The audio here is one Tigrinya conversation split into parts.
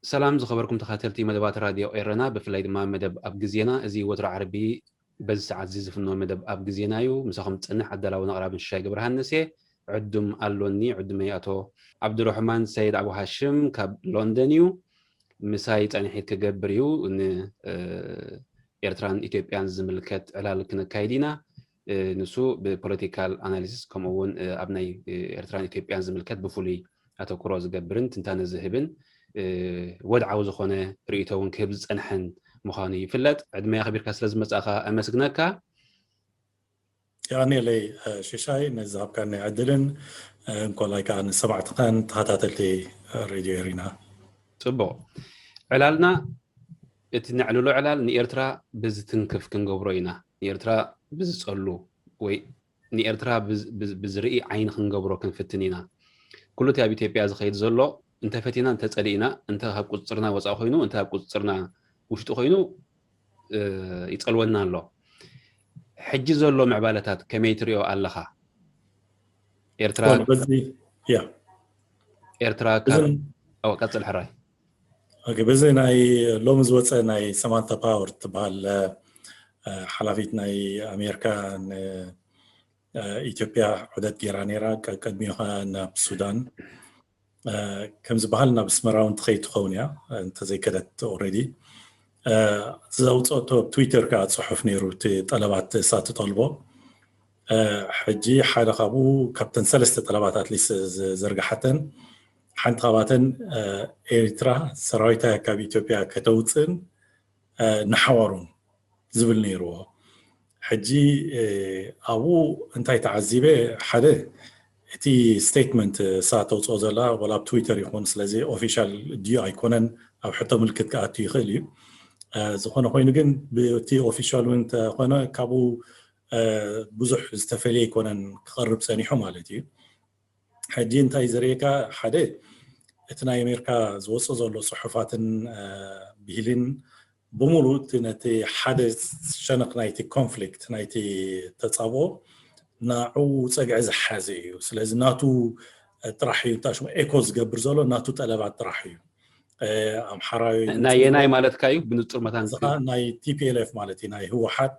ሰላም ዝኸበርኩም ተኸታተልቲ መደባት ራድዮ ኤረና፣ ብፍላይ ድማ መደብ ኣብ ግዜና። እዚ ወትሮ ዓርቢ በዚ ሰዓት እዚ ዝፍኖ መደብ ኣብ ግዜና እዩ። ምሳኹም ዝጸንሕ ኣዳላውን ኣቕራብን ሽሻይ ገብረሃንስ እየ። ዕዱም ኣሎኒ። ዕዱመይ ኣቶ ዓብዱረሕማን ሰይድ ኣቡ ሃሽም ካብ ሎንደን እዩ። ምሳይ ጻንሒት ክገብር እዩ። ን፣ እ፣ ኤርትራን ኢትዮጵያን ዝምልከት ዕላል ክነካይድ ኢና። እ፣ ንሱ ብፖለቲካል ኣናሊሲስ ከምኡ እውን፣ እ፣ ኣብ ናይ፣ እ፣ ኤርትራን ኢትዮጵያን ዝምልከት ብፍሉይ ኣተኩሮ ዝገብርን ትንታነ ዝህብን፣ እ፣ ወድዓዊ ዝኾነ ርእይቶ እውን ክህብ ዝጸንሐን ምዃኑ ይፍለጥ። ዕድመይ ኣኽቢርካ ስለ ዝመጻእካ ኣመስግነካ። የቐንየለይ፣ እ፣ ሽሻይ፣ ነዚ ዝሃብካኒ ዕድልን፣ እ፣ እንኮላይ ከኣ ንሰማዕትኻን ተኸታተልቲ ሬድዮ ኤሪና። ጽቡቕ። ዕላልና፣ እቲ ነዕልሎ ዕላል ንኤርትራ ብዝትንክፍ ክንገብሮ ኢና። ንኤርትራ ብዝጸሉ ወይ ንኤርትራ ብዝ-፣ ብዝ-፣ ብዝርኢ ዓይኒ ክንገብሮ ክንፍትን ኢና። ኩሉ እቲ ኣብ ኢትዮጵያ ዝኸይድ ዘሎ እንተፈቲና እንተጸሊእና፣ እንተ ካብ ቁጽጽርና ወጻኢ ኮይኑ፣ እንተ ኣብ ቁጽጽርና ውሽጢ ኮይኑ፣ እ፣ ይጸልወና ኣሎ። ሕጂ ዘሎ ምዕባለታት ከመይ ትሪኦ ኣለኻ? ኤርትራ፣ በዚ፣ ያ። ኤርትራ ካብ፣ እዝን-፣ ኦ፣ ቀጽል ሕራይ። ኦኬ፣ በዚ ናይ ሎሚ ዝወጸ ናይ ሰማንታ ፓወር ትበሃል፣ እ፣ ሓላፊት ናይ ኣሜሪካ ን-፣ እ፣ ኢትዮጵያ ዑደት ጌራ ነይራ። ቀ-፣ ቀድሚኡ ኸኣ ናብ ሱዳን፣ እ፣ ከም ዝበሃል ናብ ኣስመራ እውን ትኸይድ ትኸውን እያ፣ እንተዘይከደት ኦልሬዲ። እ፣ ዘውፅኦቶ ኣብ ትዊተር ከኣ ፅሑፍ ነይሩ፣ እቲ ጠለባት እሳ ትጠልቦ። እ፣ ሕጂ ሓደ ካብኡ ካብተን ሰለስተ ጠለባት ኣትሊስት ዝ-፣ ዘርግሓተን ሓንቲ ካብኣተን፣ እ፣ ኤርትራ ሰራዊታ ካብ ኢትዮጵያ ከተውፅእን፣ እ፣ ንሓዋሩን ዝብል ነይርዎ። ሕጂ፣ እ፣ ኣብኡ እንታይ ተዓዚበ? ሓደ፣ እቲ ስቴትመንት እሳ ተውፅኦ ዘላ፣ ወላ ኣብ ትዊተር ይኹን፣ ስለዚ ኦፊሻል ድዩ ኣይኮነን፣ ኣብ ሕቶ ምልክት ክኣቱ ይኽእል እዩ። እ፣ ዝኾነ ኮይኑ ግን፣ ብቲ ኦፊሻል እውን እንተኾነ፣ ካብኡ፣ እ፣ ብዙሕ ዝተፈልየ ኣይኮነን ክቐርብ ጸኒሑ ማለት እዩ። ሕጂ እንታይ ዘርእየካ? ሓደ፣ እቲ ናይ ኣሜሪካ ዝወፅእ ዘሎ ፅሑፋትን፣ እ፣ ብሂልን ብምሉእ እቲ ነቲ ሓደ ሸነኽ ናይቲ ኮንፍሊክት፣ ናይቲ ተጻብኦ፣ ናዑ ጸግዒ ዝሓዘ እዩ። ስለዚ ናቱ ጥራሕ እዩ፣ እንታይ ሽሙ፣ ኤኮ ዝገብር ዘሎ ናቱ ጠለባት ጥራሕ እዩ። እ፣ ኣምሓራዊ ናይ የናይ ማለትካ እዩ? ብንጹር መታን እዚ ኸኣ ናይ ቲ ፒ ኤል ኤፍ ማለት እዩ፣ ናይ ህወሓት፣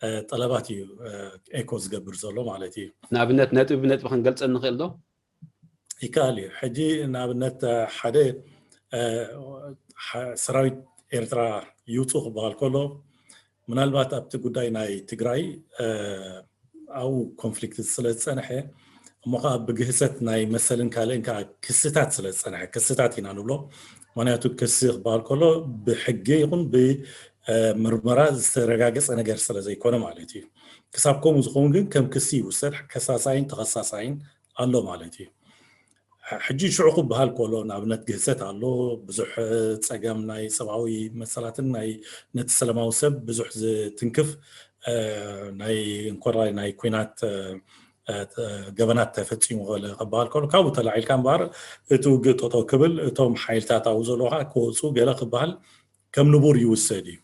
እ፣ ጠለባት እዩ፣ እ፣ ኤኮ ዝገብር ዘሎ ማለት እዩ። ንኣብነት ነጥቢ ብነጥቢ ክንገልጸ ንኽእል ዶ? ይከኣል እዩ። ሕጂ ንኣብነት፣ እ፣ ሓደ፣ እ፣ ሓ-፣ ሰራዊት ኤርትራ ይውፁ ክበሃል ከሎ፣ ምናልባት ኣብቲ ጉዳይ ናይ ትግራይ፣ እ፣ ኣብኡ ኮንፍሊክት ስለ ዝጸንሐ፣ እሞ ኸዓ ብግህሰት ናይ መሰልን ካልእን ከኣ ክስታት ስለ ዝጸንሐ፣ ክስታት ኢና ንብሎ። ምኽንያቱ ክሲ ክበሃል ከሎ ብሕጊ ይኹን ብ፣ እ፣ ምርመራ ዝተረጋገጸ ነገር ስለ ዘይኮነ ማለት እዩ። ክሳብ ከምኡ ዝኸውን ግን ከም ክሲ ይውሰድ፣ ከሳሳይን ተኸሳሳይን ኣሎ ማለት እዩ። ሕ-፣ ሕጂ ሽዑ ክበሃል ከሎ፣ ንኣብነት ግህሰት ኣሎ፣ ብዙሕ ጸገም ናይ ሰብኣዊ መሰላትን ናይ ነቲ ሰላማዊ ሰብ ብዙሕ ዝትንክፍ፣ እ፣ ናይ እንኮላይ ናይ ኲናት፣ እ፣ እ፣ ገበናት ተፈጺሙ ገለ ክበሃል ከሎ፣ ካብኡ ተላዒልካ እምበኣር እቲ ውግእ ጠጠው ክብል፣ እቶም ሓይልታት ኣብኡ ዘለዉ ከዓ ክወጹ ገለ ክበሃል ከም ንቡር ይውሰድ እዩ።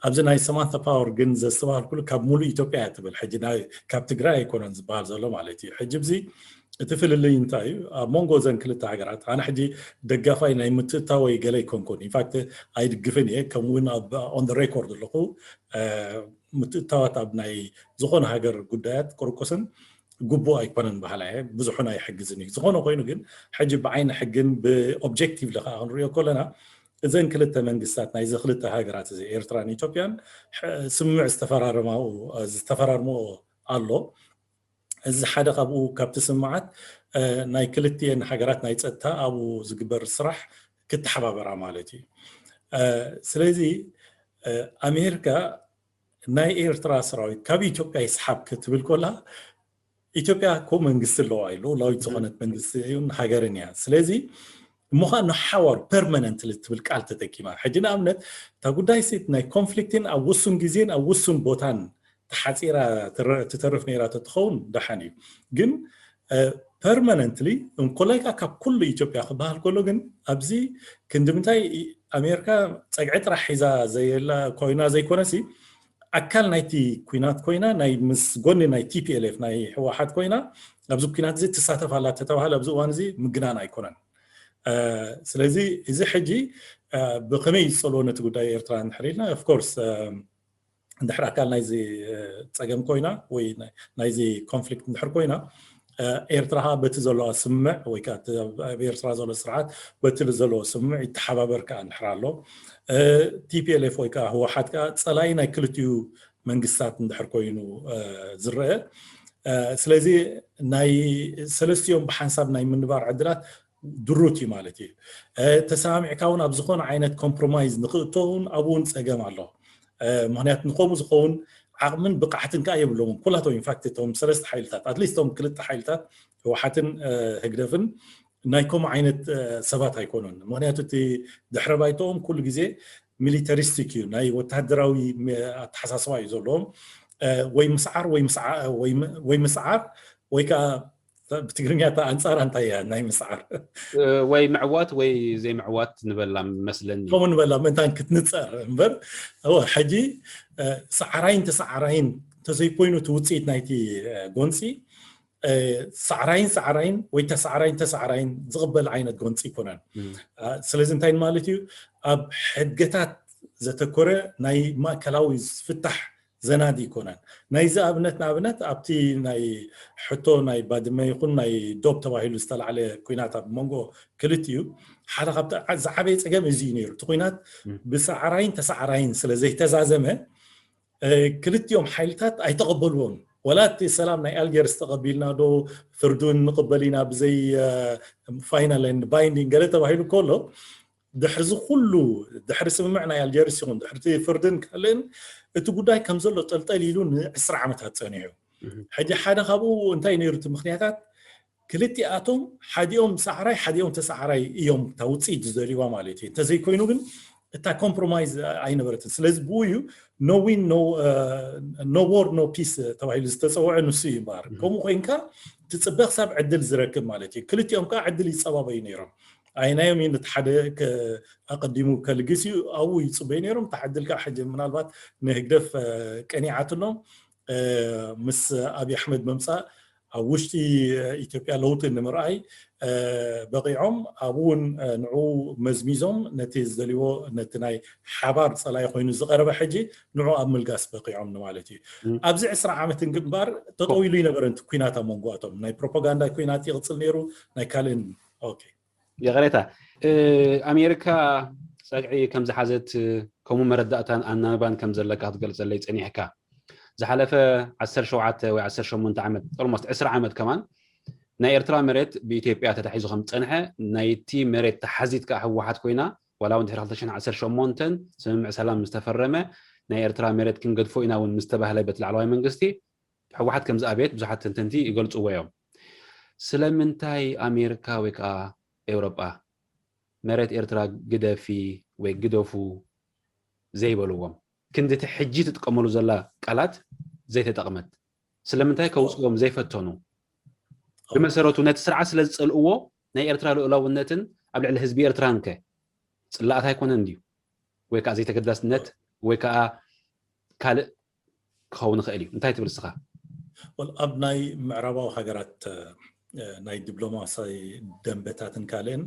ኣብዚ ናይ ሰማንታ ፓወር ግን ዘስተባሃልኩሉ ካብ ሙሉእ ኢትዮጵያ እያ ትብል። ሕጂ ናይ፣ ካብ ትግራይ ኣይኮነን ዝበሃል ዘሎ ማለት እዩ። ሕጂ ኣብዚ እቲ ፍልልይ እንታይ እዩ? ኣብ መንጎ እዘን ክልተ ሃገራት፣ ኣነ ሕጂ ደጋፋይ ናይ ምትእታወይ ገለ ኣይኮንኩን። ኢንፋክት ኣይድግፍን እየ። ከምኡ እውን ኣብ፣ ኦን ሬኮርድ ኣለኹ። እ፣ ምትእታዋት ኣብ ናይ ዝኾነ ሃገር ጉዳያት ቅርቁስን ግቡእ ኣይኮነን በሃላይ እየ። ብዙሑን ኣይሕግዝን እዩ። ዝኾነ ኮይኑ ግን ሕጂ ብዓይኒ ሕግን ብኦብጀክቲቭ ለኻ ክንሪኦ ከለና እዘን ክልተ መንግስታት ናይዚ ክልተ ሃገራት እዚ ኤርትራን ኢትዮጵያን ሕ-፣ ስምምዕ ዝተፈራረማኡ፣ ዝተፈራርምኦ ኣሎ። እዚ ሓደ ካብኡ ካብቲ ስምምዓት፣ እ፣ ናይ ክልቲኤን ሃገራት ናይ ጸጥታ ኣብኡ ዝግበር ስራሕ ክተሓባበራ ማለት እዩ። እ፣ ስለዚ፣ እ፣ ኣሜሪካ ናይ ኤርትራ ሰራዊት ካብ ኢትዮጵያ ይስሓብ ክትብል ኮላ ኢትዮጵያ እኮ መንግስቲ ኣለዋ ኢሉ ላዊት ዝኾነት መንግስቲ እዩን ሃገርን እያ። ስለዚ እሞ ኸኣ ንሓዋሩ ፐርማነንት ትብል ቃል ተጠቂማ። ሕጂ ንኣብነት እታ ጉዳይ ሴት ናይ ኮንፍሊክትን ኣብ ውሱን ግዜን ኣብ ውሱን ቦታን ተሓፂራ ትተርፍ ነይራ ተትኸውን ደሓን እዩ። ግን ፐርማነንትሊ እንኮላይ ካብ ኩሉ ኢትዮጵያ ክበሃል ከሎ ግን ኣብዚ ክንዲ ምንታይ ኣሜሪካ ፀግዒ ጥራሕ ሒዛ ዘየላ ኮይና ዘይኮነሲ ኣካል ናይቲ ኩናት ኮይና ናይ ምስ ጎኒ ናይ ቲፒኤልኤፍ ናይ ህወሓት ኮይና ኣብዚ ኩናት እዚ ትሳተፍ ኣላ ተተባሃለ ኣብዚ እዋን እዚ ምግናን ኣይኮነን። ስለዚ እዚ ሕጂ ብከመይ ዝፀልዎ ነቲ ጉዳይ ኤርትራ እንድሕር ኢልና ኦፍኮርስ እንድሕር ኣካል ናይዚ ፀገም ኮይና ወይ ናይዚ ኮንፍሊክት እንድሕር ኮይና ኤርትራ ከዓ በቲ ዘለዋ ስምዕ ወይ ከዓ ኣብ ኤርትራ ዘሎ ስርዓት በቲ ዘለዎ ስምዕ ይተሓባበር ከዓ እንድሕር ኣሎ ቲፒኤልኤፍ ወይ ከዓ ህወሓት ከዓ ፀላኢ ናይ ክልቲኡ መንግስታት እንድሕር ኮይኑ ዝረአ ስለዚ ናይ ሰለስቲኦም ብሓንሳብ ናይ ምንባር ዕድላት ድሩት እዩ ማለት እዩ። ተሰማሚዕካ እውን ኣብ ዝኾነ ዓይነት ኮምፕሮማይዝ ንክእቶ እውን ኣብኡ እውን ፀገም ኣሎ። ምክንያቱ ንከምኡ ዝኸውን ዓቕምን ብቕዓትን ከዓ የብሎምን ኩላቶም ኢንፋክት እቶም ሰለስተ ሓይልታት ኣትሊስት እቶም ክልተ ሓይልታት ህወሓትን ህግደፍን ናይ ከምኡ ዓይነት ሰባት ኣይኮኑን። ምክንያቱ እቲ ድሕረ ባይተኦም ኩሉ ግዜ ሚሊተሪስቲክ እዩ፣ ናይ ወታደራዊ ኣተሓሳስባ እዩ ዘለዎም። ወይ ምስዓር ወይ ምስዓር ወይ ከዓ ብትግርኛ እታ ኣንፃራ እንታይ እያ ናይ ምስዓር ወይ ምዕዋት ወይ ዘይምዕዋት ንበላ መስለኒ። ከምኡ ንበላ ምእንታን ክትንፀር እምበር ሕጂ ሰዓራይን ተሰዓራይን እንተዘይኮይኑ እቲ ውፅኢት ናይቲ ጎንፂ ሰዓራይን ሰዓራይን ወይ ተሰዓራይን ተሰዓራይን ዝቕበል ዓይነት ጎንፂ ይኮነን። ስለዚ እንታይ ማለት እዩ ኣብ ሕድገታት ዘተኮረ ናይ ማእከላዊ ፍታሕ ዘናዲ ይኮነን። ናይዚ ኣብነት ንኣብነት ኣብቲ ናይ ሕቶ ናይ ባድመ ይኹን ናይ ዶብ ተባሂሉ ዝተላዕለ ኩናት ኣብ መንጎ ክልቲኡ ሓደ ካብቲ ዝዓበየ ፀገም እዚ እዩ ነይሩ። እቲ ኩናት ብሰዓራይን ተሰዓራይን ስለ ዘይተዛዘመ ክልቲኦም ሓይልታት ኣይተቐበልዎን። ወላ እቲ ሰላም ናይ ኣልጀርስ ተቐቢልና ዶ ፍርዱን ንቕበል ኢና ብዘይ ፋይናል ኤንድ ባይንዲንግ ገለ ተባሂሉ ከሎ ድሕሪ እዚ ኩሉ ድሕሪ ስምምዕ ናይ ኣልጀርስ ይኹን ድሕርቲ ፍርድን ካልእን እቲ ጉዳይ ከም ዘሎ ጠልጠል ኢሉ ንዕስራ ዓመታት ፀኒሑ። ሕጂ ሓደ ካብኡ እንታይ ነይሩ እቲ ምክንያታት ክልቲኣቶም ሓዲኦም ሰዓራይ ሓዲኦም ተሰዓራይ እዮም እታ ውፅኢት ዝደልይዋ ማለት እዩ። እንተዘይኮይኑ ግን እታ ኮምፕሮማይዝ ኣይነበረትን። ስለዚ ብኡ እዩ no win no war no peace ተባሂሉ ዝተፀውዐ ንሱ እዩ እምበኣር። ከምኡ ኮይንካ ትፅበ ክሳብ ዕድል ዝረክብ ማለት እዩ። ክልቲኦም ከዓ ዕድል ይፀባበዩ ነይሮም። ኣይናዮም እዩ ነቲ ሓደ ኣቀዲሙ ከልግስ እዩ ኣብኡ ይፅበዩ ነይሮም። እታ ዕድል ከዓ ሕጂ ምናልባት ንህግደፍ ቀኒዓትሎም ምስ ኣብይ ኣሕመድ ምምፃእ ኣብ ውሽጢ ኢትዮጵያ ለውጢ ንምርኣይ በቂዖም ኣብኡ እውን ንዑ መዝሚዞም ነቲ ዝደልይዎ ነቲ ናይ ሓባር ፀላኢ ኮይኑ ዝቀረበ ሕጂ ንዑ ኣብ ምልጋስ በቂዖም ማለት እዩ። ኣብዚ ዕስራ ዓመት ግንባር ጠጠው ኢሉ ይነበረ እቲ ኩናት ኣብ መንጎኣቶም ናይ ፕሮፓጋንዳ ኩናት ይቕፅል ነይሩ ናይ ካልእን ኦኬ ይቕሬታ ኣሜሪካ ፀግዒ ከም ዝሓዘት ከምኡ መረዳእታን ኣናንባን ከም ዘለካ ክትገልፀለይ ፀኒሕካ ዝሓለፈ ዓሰርተ ሸውዓተ ወይ ዓሰርተ ሸሞንተ ዓመት ኦልሞስት ዕስራ ዓመት ከማን ናይ ኤርትራ መሬት ብኢትዮጵያ ተታሒዙ ከም ዝፀንሐ ናይቲ መሬት ተሓዚት ከዓ ህወሓት ኮይና ዋላ እውን ድሕሪ ክልተ ሽሕን ዓሰርተ ሸሞንተን ስምምዕ ሰላም ምስ ተፈረመ ናይ ኤርትራ መሬት ክንገድፎ ኢና እውን ምስ ተባህለ በቲ ላዕለዋይ መንግስቲ ህወሓት ከም ዝኣበየት ብዙሓት ተንተንቲ ይገልፅዎ እዮም። ስለምንታይ ኣሜሪካ ወይ ከዓ ኤውሮጳ መሬት ኤርትራ ግደፊ ወይ ግደፉ ዘይበልዎም? ክንድቲ ሕጂ ትጥቀመሉ ዘላ ቃላት ዘይተጠቕመት ስለምንታይ ከውፅዎም ዘይፈተኑ? ብመሰረቱ ነቲ ስርዓት ስለ ዝፀልእዎ ናይ ኤርትራ ልኡላውነትን ኣብ ልዕሊ ህዝቢ ኤርትራን ከ ፅላእት ኣይኮነን ድዩ? ወይ ከዓ ዘይተገዳስነት ወይ ከዓ ካልእ ክኸውን ይኽእል እዩ። እንታይ ትብል እስኻ? ኣብ ናይ ምዕራባዊ ሃገራት ናይ ዲፕሎማሲ ደንበታትን ካልእን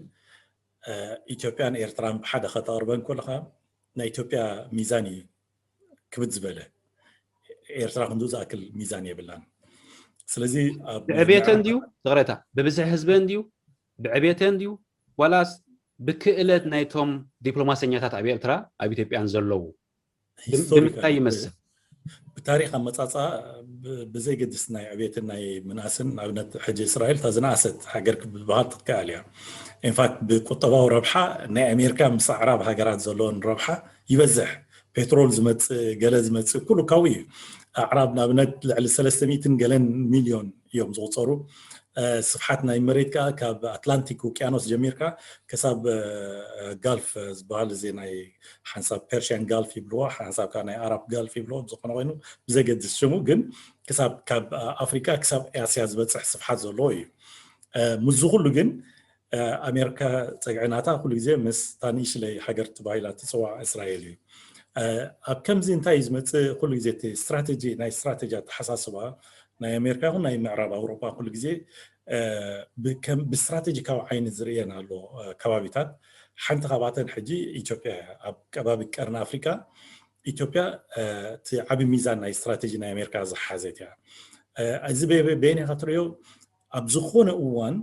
ኢትዮጵያን ኤርትራን ብሓደ ከተቕርበን ከለኻ ናይ ኢትዮጵያ ሚዛን እዩ ክብድ ዝበለ። ኤርትራ ክንዱ ዝኣክል ሚዛን የብላን። ስለዚ ብዕብየተን ድዩ ዝቕሬታ ብብዝሒ ህዝበን ድዩ ብዕብየተን ድዩ ዋላስ ብክእለት ናይቶም ዲፕሎማሰኛታት ኣብ ኤርትራ ኣብ ኢትዮጵያን ዘለዉ ብምንታይ ይመስል? ብታሪክ ኣመፃፃ ብዘይገድስ ናይ ዕብየትን ናይ ምንኣስን ንኣብነት ሕጂ እስራኤል እታ ዝነኣሰት ሃገር ክብሃል ትከኣል እያ። ኢንፋክት ብቁጠባዊ ረብሓ ናይ ኣሜሪካ ምስ ኣዕራብ ሃገራት ዘለዎን ረብሓ ይበዝሕ። ፔትሮል ዝመፅእ፣ ገለ ዝመፅእ ኩሉ ካብኡ እዩ። ኣዕራብ ንኣብነት ልዕሊ ሰለስተ ሚእትን ገለን ሚልዮን እዮም ዝቑፀሩ። ስፍሓት ናይ መሬት ከዓ ካብ ኣትላንቲክ ውቅያኖስ ጀሚርካ ክሳብ ጋልፍ ዝበሃል፣ እዚ ናይ ሓንሳብ ፐርሽያን ጋልፍ ይብልዎ፣ ሓንሳብ ከዓ ናይ ኣራብ ጋልፍ ይብልዎ። ብዝኾነ ኮይኑ ብዘገድስ ሽሙ ግን ክሳብ ካብ ኣፍሪካ ክሳብ ኤስያ ዝበፅሕ ስፍሓት ዘለዎ እዩ። ምስዚ ኩሉ ግን ኣሜሪካ ፀግዒ ናታ ኩሉ ግዜ ምስ ታንእሽለይ ሃገር ተባሂላ ትፅዋዕ እስራኤል እዩ። ኣብ ከምዚ እንታይ እዩ ዝመፅእ? ኩሉ ግዜ እቲ ስትራቴጂ፣ ናይ ስትራቴጂ ኣተሓሳስባ ናይ ኣሜሪካ ይኹን ናይ ምዕራብ ኣውሮጳ ኩሉ ግዜ ብስትራቴጂካዊ ዓይኒ ዝርእየን ኣሎ ከባቢታት። ሓንቲ ካብኣተን ሕጂ ኢትዮጵያ እያ። ኣብ ከባቢ ቀርኒ ኣፍሪካ ኢትዮጵያ እቲ ዓቢ ሚዛን ናይ ስትራቴጂ ናይ ኣሜሪካ ዝሓዘት እያ። እዚ በየናይ ክትሪኦ? ኣብ ዝኾነ እዋን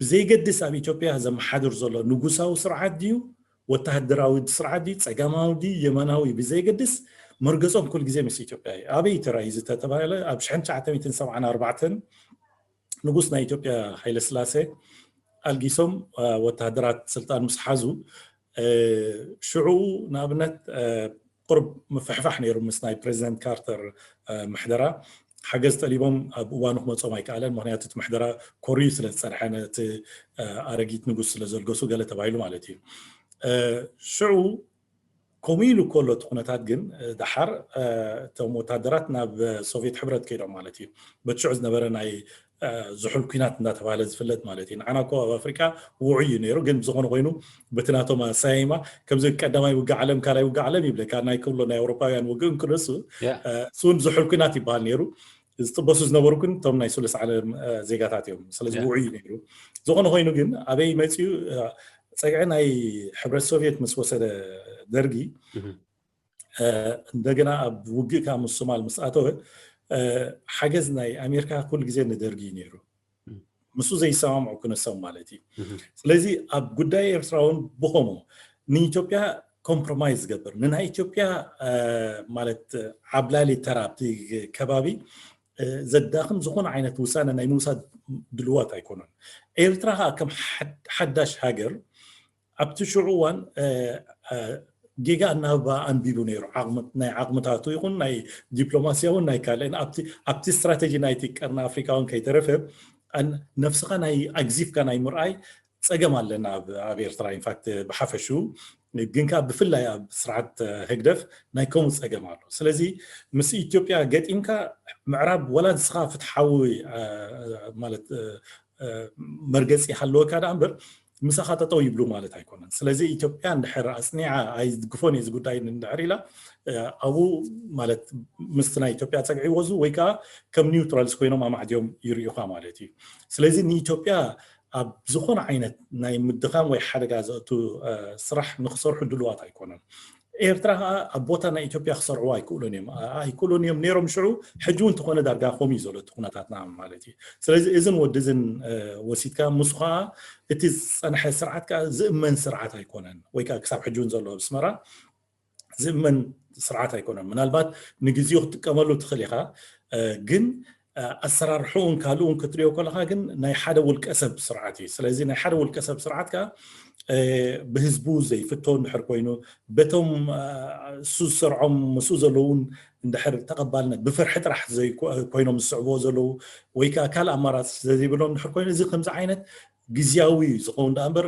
ብዘይገድስ ኣብ ኢትዮጵያ ዘመሓድር ዘሎ ንጉሳዊ ስርዓት ድዩ፣ ወተሃደራዊ ስርዓት ድዩ፣ ጸጋማዊ ድዩ፣ የማናዊ ብዘይገድስ መርገጾም ኩል ግዜ ምስ ኢትዮጵያ እዩ። ኣበይ ተራእዩ ዝተተባለ ኣብ ሽሕን ትሽዓተ ሚእትን ሰብዓን ኣርባዕተን ንጉስ ናይ ኢትዮጵያ ሃይለስላሴ ኣልጊሶም ወተሃደራት ስልጣን ምስ ሓዙ ሽዑ ንኣብነት ቁርብ ምፍሕፋሕ ነይሩ ምስ ናይ ፕሬዚደንት ካርተር ምሕደራ። ሓገዝ ጠሊቦም ኣብ እዋኑ ክመፅኦም ኣይከኣለን። ምክንያቱ እቲ ምሕደራ ኮርዩ ስለ ዝፀንሐ ነቲ ኣረጊት ንጉስ ስለ ዘልገሱ ገለ ተባሂሉ ማለት እዩ። ሽዑ ከምኡ ኢሉ ከሎ እቲ ኩነታት ግን ደሓር እቶም ወታደራት ናብ ሶቪየት ሕብረት ከይዶም ማለት እዩ። በቲ ሽዑ ዝነበረ ናይ ዝሑል ኩናት እንዳተባሃለ ዝፍለጥ ማለት እዩ። ንዓና እኮ ኣብ ኣፍሪካ ውዑይ እዩ ነይሩ፣ ግን ብዝኾነ ኮይኑ በቲ ናቶም ኣሰያይማ ከምዚ ቀዳማይ ውግእ ዓለም ካልኣይ ውግእ ዓለም ይብለካ ናይ ክብሎ ናይ ኣውሮፓውያን ውግእ እንክነሱ እሱ እውን ዝሑል ኩናት ይበሃል ነይሩ። ዝጥበሱ ዝነበሩ ግን እቶም ናይ ሱሉስ ዓለም ዜጋታት እዮም። ስለዚ ውዑይ እዩ ነይሩ። ዝኾነ ኮይኑ ግን ኣበይ መፅዩ? ፀግዒ ናይ ሕብረት ሶቪየት ምስ ወሰደ ደርጊ እንደገና ኣብ ውግእ ከዓ ምስ ሶማል ምስ ኣተወ ሓገዝ ናይ ኣሜሪካ ኩሉ ግዜ ንደርጊ እዩ ነይሩ። ምስኡ ዘይሰማምዑ ክነሶም ማለት እዩ። ስለዚ ኣብ ጉዳይ ኤርትራ እውን ብኸምኡ ንኢትዮጵያ ኮምፕሮማይዝ ዝገብር ንናይ ኢትዮጵያ ማለት ዓብላሊ ተራ ኣብቲ ከባቢ ዘዳኽም ዝኾነ ዓይነት ውሳነ ናይ ምውሳድ ድልዋት ኣይኮኑን። ኤርትራ ከዓ ከም ሓዳሽ ሃገር ኣብቲ ሽዑ እዋን ጌጋ እናሃባ ኣንቢቡ ነይሩ። ናይ ዓቕምታቱ ይኹን ናይ ዲፕሎማሲያውን ናይ ካልእን ኣብቲ ስትራቴጂ ናይቲ ቀርኒ ኣፍሪካ እውን ከይተረፈ ነፍስኻ ናይ ኣግዚፍካ ናይ ምርኣይ ፀገም ኣለና ኣብ ኤርትራ። ኢንፋክት ብሓፈሹ ግን ከዓ ብፍላይ ኣብ ስርዓት ህግደፍ ናይ ከምኡ ፀገም ኣሎ። ስለዚ ምስ ኢትዮጵያ ገጢምካ ምዕራብ ወላ ንስኻ ፍትሓዊ ማለት መርገፂ ሃለወካ ደኣ እምበር ምሳኻ ጠጠው ይብሉ ማለት ኣይኮነን። ስለዚ ኢትዮጵያ እንድሕር ኣፅኒዓ ኣይድግፎን እዚ ጉዳይ እንድሕር ኢላ ኣብኡ ማለት ምስቲ ናይ ኢትዮጵያ ፀግዒ ወዙ ወይ ከዓ ከም ኒውትራልስ ኮይኖም ኣማዕድዮም ይርእዩኻ ማለት እዩ። ስለዚ ንኢትዮጵያ ኣብ ዝኾነ ዓይነት ናይ ምድኻም ወይ ሓደጋ ዘእቱ ስራሕ ንክሰርሑ ድልዋት ኣይኮነን። ኤርትራ ከዓ ኣብ ቦታ ናይ ኢትዮጵያ ክሰርዕዎ ኣይክእሉን እዮም ኣይክእሉን እዮም ነይሮም ሽዑ። ሕጂ እውን እንተኾነ ዳርጋ ከምኡ እዩ ዘሎ እቲ ኩነታትና ማለት እዩ። ስለዚ እዝን ወዲ እዝን ወሲድካ ምስ ከዓ እቲ ዝፀንሐ ስርዓት ከዓ ዝእመን ስርዓት ኣይኮነን ወይ ከዓ ክሳብ ሕጂ እውን ዘሎ ኣብ ኣስመራ ዝእመን ስርዓት ኣይኮነን። ምናልባት ንግዜኡ ክትጥቀመሉ ትኽእል ኢኻ፣ ግን ኣሰራርሕኡን ካልኡን ክትሪኦ ከለካ ግን ናይ ሓደ ውልቀ ሰብ ስርዓት እዩ። ስለዚ ናይ ሓደ ውልቀ ሰብ ስርዓት ከዓ ብህዝቡ ዘይፍቶ እንድሕር ኮይኑ በቶም እሱ ዝሰርዖም ምስኡ ዘለውን እንድሕር ተቐባልነት ብፍርሒ ጥራሕ ኮይኖም ዝስዕብዎ ዘለዉ ወይ ከዓ ካልእ ኣማራፂ ስለዘይብሎም እንድሕር ኮይኑ እዚ ከምዚ ዓይነት ግዝያዊ ዝኸውን ደኣ እምበር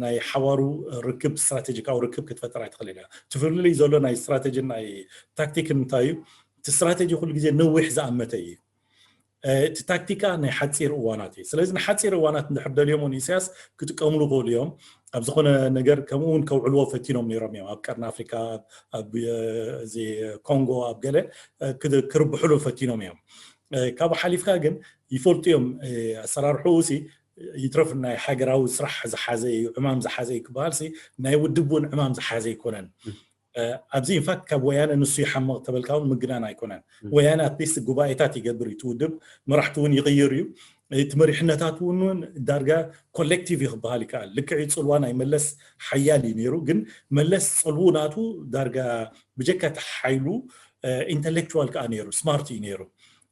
ናይ ሓዋሩ ርክብ ስትራቴጂካዊ ርክብ ክትፈጥር ኣይትኽእል ኢለ። እቲ ፍልልይ ዘሎ ናይ ስትራቴጂን ናይ ታክቲክን እንታይ እዩ? እቲ ስትራቴጂ ኩሉ ግዜ ነዊሕ ዝኣመተ እዩ። እቲ ታክቲካ ናይ ሓፂር እዋናት እዩ። ስለዚ ንሓፂር እዋናት እንድሕር ደልዮሞ ንኢሳያስ ክጥቀምሉ ክእሉ እዮም። ኣብ ዝኾነ ነገር ከምኡ እውን ከውዕልዎ ፈቲኖም ነይሮም እዮም። ኣብ ቀርኒ ኣፍሪካ፣ ኣብ ኮንጎ፣ ኣብ ገለ ክርብሕሉ ፈቲኖም እዮም። ካብኡ ሓሊፍካ ግን ይፈልጡ እዮም ኣሰራርሕኡ ሲ ይትረፍ ናይ ሃገራዊ ስራሕ ዝሓዘ እዩ፣ ዕማም ዝሓዘ እዩ ክበሃል ሲ ናይ ውድብ እውን ዕማም ዝሓዘ ኣይኮነን። ኣብዚ ኢንፋክት ካብ ወያነ ንሱ ይሓምቕ ተበልካ እውን ምግናን ኣይኮነን። ወያነ ኣትሊስት ጉባኤታት ይገብር እዩ፣ እቲ ውድብ መራሕቲ እውን ይቕይር እዩ። እቲ መሪሕነታት እውን እውን ዳርጋ ኮሌክቲቭ እዩ ክበሃል ይከኣል። ልክዕ እዩ፣ ፅልዋ ናይ መለስ ሓያል እዩ ነይሩ፣ ግን መለስ ፅልዉ ናቱ ዳርጋ ብጀካ እቲ ሓይሉ ኢንተሌክቹዋል ከዓ ነይሩ፣ ስማርት እዩ ነይሩ።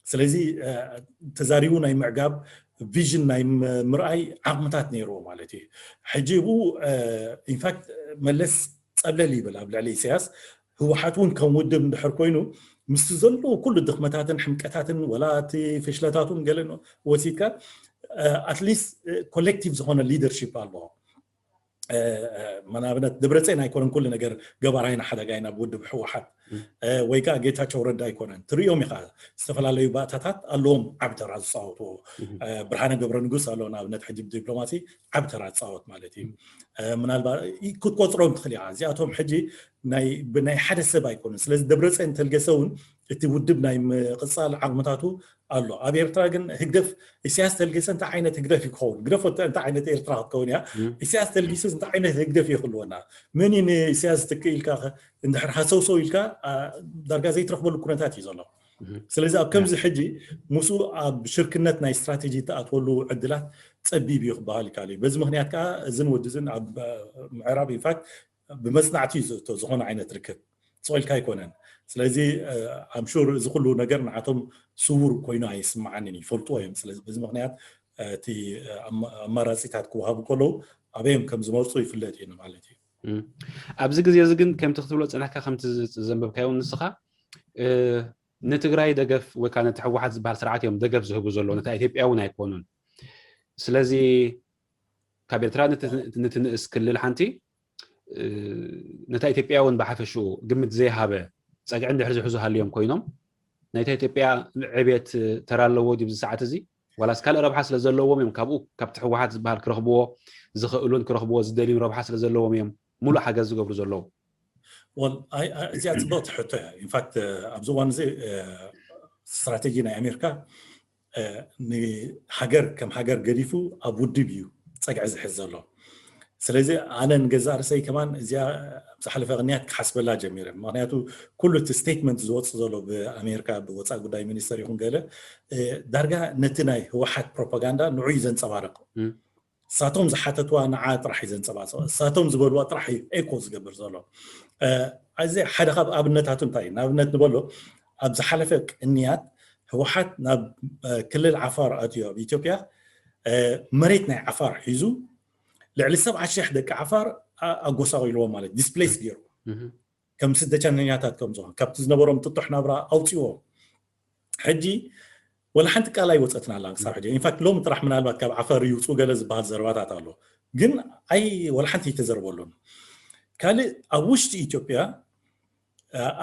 ስለዚ ተዛሪቡ ናይ ምዕጋብ ቪዥን ናይ ምርኣይ ዓቕምታት ነይርዎ ማለት እዩ። ሕጂ ብኡ ኢንፋክት መለስ ፀብለል ይብል ኣብ ልዕሊ ኢሳያስ ህወሓት እውን ከም ውድብ እንድሕር ኮይኑ ምስቲ ዘለዎ ኩሉ ድኽመታትን ሕምቀታትን ወላ እቲ ፍሽለታቱን ገለን ወሲድካ ኣትሊስት ኮሌክቲቭ ዝኾነ ሊደርሺፕ ኣለዎ። መናብነት ደብረፅዮን ኣይኮነን ኩሉ ነገር ገባራይና ሓደጋይ ናብ ውድብ ህወሓት ወይ ከዓ ጌታቸው ረዳ ኣይኮነን። ትሪኦም ኢኻ ዝተፈላለዩ ባእታታት ኣለዎም ዓብ ተራ ዝፃወትዎ። ብርሃነ ገብረ ንጉስ ኣሎ ንኣብነት ሕጂ ብዲፕሎማሲ ዓብ ተራ ዝፃወት ማለት እዩ። ምናልባት ክትቆፅሮም ትኽእል ኢኻ። እዚኣቶም ሕጂ ብናይ ሓደ ሰብ ኣይኮኑን። ስለዚ ደብረፅዮን ተልገሰ እውን እቲ ውድብ ናይ ምቕፃል ዓቕምታቱ ኣሎ። ኣብ ኤርትራ ግን ህግደፍ ኢሳያስ ተልገሰ እንታይ ዓይነት ህግደፍ ይክኸውን ግደፎ እንታይ ዓይነት ኤርትራ ክትከውን እያ። ኢሳያስ ተልጊሱስ እንታይ ዓይነት ህግደፍ ይክልወና? መን እዩ ንኢሳያስ ዝትክእ ኢልካ እንድሕር ሃሰውሰው ኢልካ ዳርጋ ዘይትረኽበሉ ኩነታት እዩ ዘሎ። ስለዚ ኣብ ከምዚ ሕጂ ምስኡ ኣብ ሽርክነት ናይ ስትራቴጂ እትኣትወሉ ዕድላት ፀቢብ እዩ ክበሃል ይከኣል እዩ። በዚ ምክንያት ከዓ እዝን ወድዝን ኣብ ምዕራብ ኢንፋክት ብመፅናዕቲ እዩ ዝእቶ ዝኾነ ዓይነት ርክብ ስቕ ኢልካ ኣይኮነን። ስለዚ ኣምሹር እዚ ኩሉ ነገር ንዓቶም ስውር ኮይኑ ኣይስምዓንን እዩ፣ ይፈልጥዎ እዮም። ስለዚ በዚ ምክንያት እቲ ኣማራፂታት ክወሃቡ ከለዉ ኣበዮም ከም ዝመርፁ ይፍለጥ እዩ ማለት እዩ። ኣብዚ ግዜ እዚ ግን ከምቲ ክትብሎ ፀናሕካ ከምቲ ዘንበብካዮ ንስኻ ንትግራይ ደገፍ ወይ ከዓ ነቲ ህወሓት ዝበሃል ስርዓት እዮም ደገፍ ዝህቡ ዘለዉ፣ ነታ ኢትዮጵያ እውን ኣይኮኑን። ስለዚ ካብ ኤርትራ ንትንእስ ክልል ሓንቲ ነታ ኢትዮጵያ እውን ብሓፈሽኡ ግምት ዘይሃበ ፀግዒ እንድሕር ዝሕዙ ሃልዮም ኮይኖም ናይታ ኢትዮጵያ ዕብየት ተራ ኣለዎ ድዩ ኣብዚ ሰዓት እዚ? ዋላስ ካልእ ረብሓ ስለ ዘለዎም እዮም ካብኡ ካብቲ ህወሓት ዝበሃል ክረኽብዎ ዝኽእሉን ክረኽብዎ ዝደልዩን ረብሓ ስለ ዘለዎም እዮም ሙሉእ ሓገዝ ዝገብሩ ዘለዉ? እዚኣ ፅብቕቲ ሕቶ እያ። ኢንፋክት ኣብዚ እዋን እዚ ስትራቴጂ ናይ ኣሜሪካ ንሃገር ከም ሃገር ገዲፉ ኣብ ውድብ እዩ ፀግዒ ዝሕዝ ዘሎ። ስለዚ ኣነ ንገዛእ ርእሰይ ከማን እዚኣ ዝሓለፈ ቅንያት ክሓስበላ ጀሚረ። ምክንያቱ ኩሉ እቲ ስቴትመንት ዝወፅእ ዘሎ ብኣሜሪካ ብወፃኢ ጉዳይ ሚኒስተር ይኹን ገለ ዳርጋ ነቲ ናይ ህወሓት ፕሮፓጋንዳ ንዑ እዩ ዘንፀባርቕ። እሳቶም ዝሓተትዋ ንዓ ጥራሕ እዩ ዘንፀባርቕ። እሳቶም ዝበልዋ ጥራሕ እዩ ኤኮ ዝገብር ዘሎ። እዚ ሓደ ካብ ኣብነታቱ እንታይ እዩ? ንኣብነት ንበሎ ኣብ ዝሓለፈ ቅንያት ህወሓት ናብ ክልል ዓፋር ኣትዩ ኣብ ኢትዮጵያ መሬት ናይ ዓፋር ሒዙ ልዕሊ ሰብዓ ሺሕ ደቂ ዓፋር ኣጎሳቒልዎም ማለት ዲስፕሌስ ገይሩ ከም ስደተኛታት ከም ዝኾኑ ካብቲ ዝነበሮም ጥጡሕ ናብራ ኣውፅዎም። ሕጂ ወላ ሓንቲ ቃል ኣይወፀትን ኣላ ክሳብ ሕጂ። ኢንፋክት ሎሚ ጥራሕ ምናልባት ካብ ዓፈር ይውፁ ገለ ዝበሃል ዘረባታት ኣሎ፣ ግን ኣይ ወላ ሓንቲ ኣይተዘርበሉን። ካልእ ኣብ ውሽጢ ኢትዮጵያ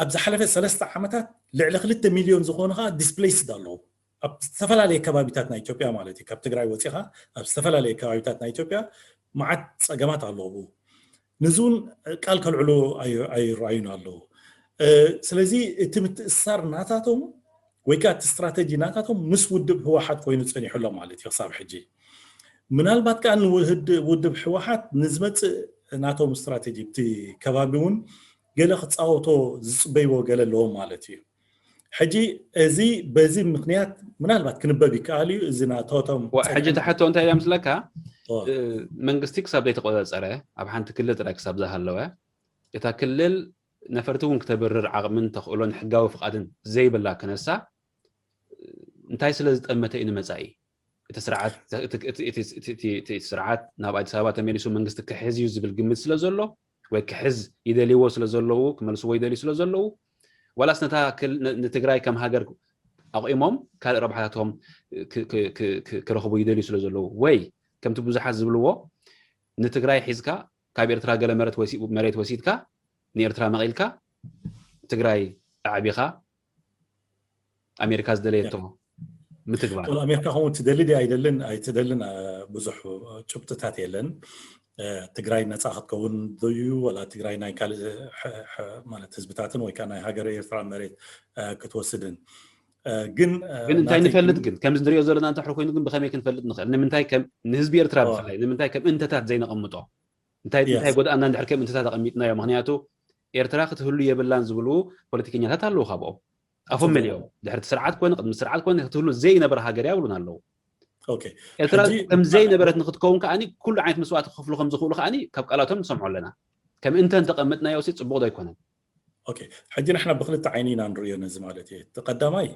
ኣብ ዝሓለፈ ሰለስተ ዓመታት ልዕሊ ክልተ ሚልዮን ዝኾኑ ከዓ ዲስፕሌስድ ኣለዉ። ኣብ ዝተፈላለየ ከባቢታት ናይ ኢትዮጵያ ማለት እዩ። ካብ ትግራይ ወፂኻ ኣብ ዝተፈላለየ ከባቢታት ናይ ኢትዮጵያ መዓት ፀገማት ኣለዉ። ንዚ እውን ቃል ከልዕሉ ኣይረኣዩን ኣለዉ። ስለዚ እቲ ምትእስሳር ናታቶም ወይ ከዓ እቲ ስትራተጂ ናታቶም ምስ ውድብ ህወሓት ኮይኑ ፀኒሑ ኣሎ ማለት እዩ ክሳብ ሕጂ። ምናልባት ከዓ ንውድብ ህወሓት ንዝመፅእ ናቶም ስትራተጂ እቲ ከባቢ እውን ገለ ክፃወቶ ዝፅበይዎ ገለ ኣለዎም ማለት እዩ። ሕጂ እዚ በዚ ምክንያት ምናልባት ክንበብ ይከኣል እዩ። እዚ ናቶቶም ሕጂ ተሕቶ እንታይ እያ ምስለካ መንግስቲ ክሳብ ዘይተቆፃፀረ ኣብ ሓንቲ ክልል ጥራይ ክሳብ ዝሃለወ እታ ክልል ነፈርቲ እውን ክተብርር ዓቕምን ተኽእሎን ሕጋዊ ፍቓድን ዘይብላ ክነሳ እንታይ ስለ ዝጠመተ እዩ ንመፃኢ እቲ ስርዓት ናብ ኣዲስ ኣበባ ተመሊሱ መንግስቲ ክሕዝ እዩ ዝብል ግምት ስለ ዘሎ ወይ ክሕዝ ይደልይዎ ስለ ዘለዉ ክመልስዎ ይደልዩ ስለ ዘለዉ ዋላስ ነታ ንትግራይ ከም ሃገር ኣቑሞም ካልእ ረብሓታቶም ክረኽቡ ይደልዩ ስለ ዘለዉ ወይ ከምቲ ብዙሓት ዝብልዎ ንትግራይ ሒዝካ ካብ ኤርትራ ገለ መሬት ወሲድካ ንኤርትራ መቒልካ ትግራይ ኣዕቢኻ ኣሜሪካ ዝደለየቶ ምትግባር። ኣሜሪካ ከምኡ ትደሊ ድያ ኣይደልን ኣይትደልን ብዙሕ ጭብጥታት የለን። ትግራይ ነፃ ክትከውን ድዩ ወላ ትግራይ ናይ ካልእ ማለት ህዝብታትን ወይ ከዓ ናይ ሃገር ኤርትራ መሬት ክትወስድን ግን ግን እንታይ ንፈልጥ ግን ከምዚ ንሪኦ ዘለና እንተሕር ኮይኑ ግን ብከመይ ክንፈልጥ ንኽእል ንምንታይ ከም ንህዝቢ ኤርትራ ብፍላይ ንምንታይ ከም እንተታት ዘይነቐምጦ እንታይ እንታይ ጎድኣና እንድሕር ከም እንተታት ኣቐሚጥናዮ ምክንያቱ ኤርትራ ክትህሉ የብላን ዝብሉ ፖለቲከኛታት ኣለዉ ካብኦም ኣፎም መሊኦም ድሕርቲ ስርዓት ኮነ ቅድሚ ስርዓት ኮነ ክትህሉ ዘይነበረ ሃገር እያ ብሉን ኣለዉ ኤርትራ ከም ዘይነበረት ንክትከውን ከዓኒ ኩሉ ዓይነት መስዋእቲ ክከፍሉ ከም ዝኽእሉ ከዓኒ ካብ ቃላቶም ንሰምዖ ኣለና ከም እንተ እንተቐምጥናዮ ሲ ፅቡቕ ዶ ኣይኮነን ሕጂ ንሕና ብክልተ ዓይኒ ኢና ንርእዮ ነዚ ማለት እየ ቀዳማይ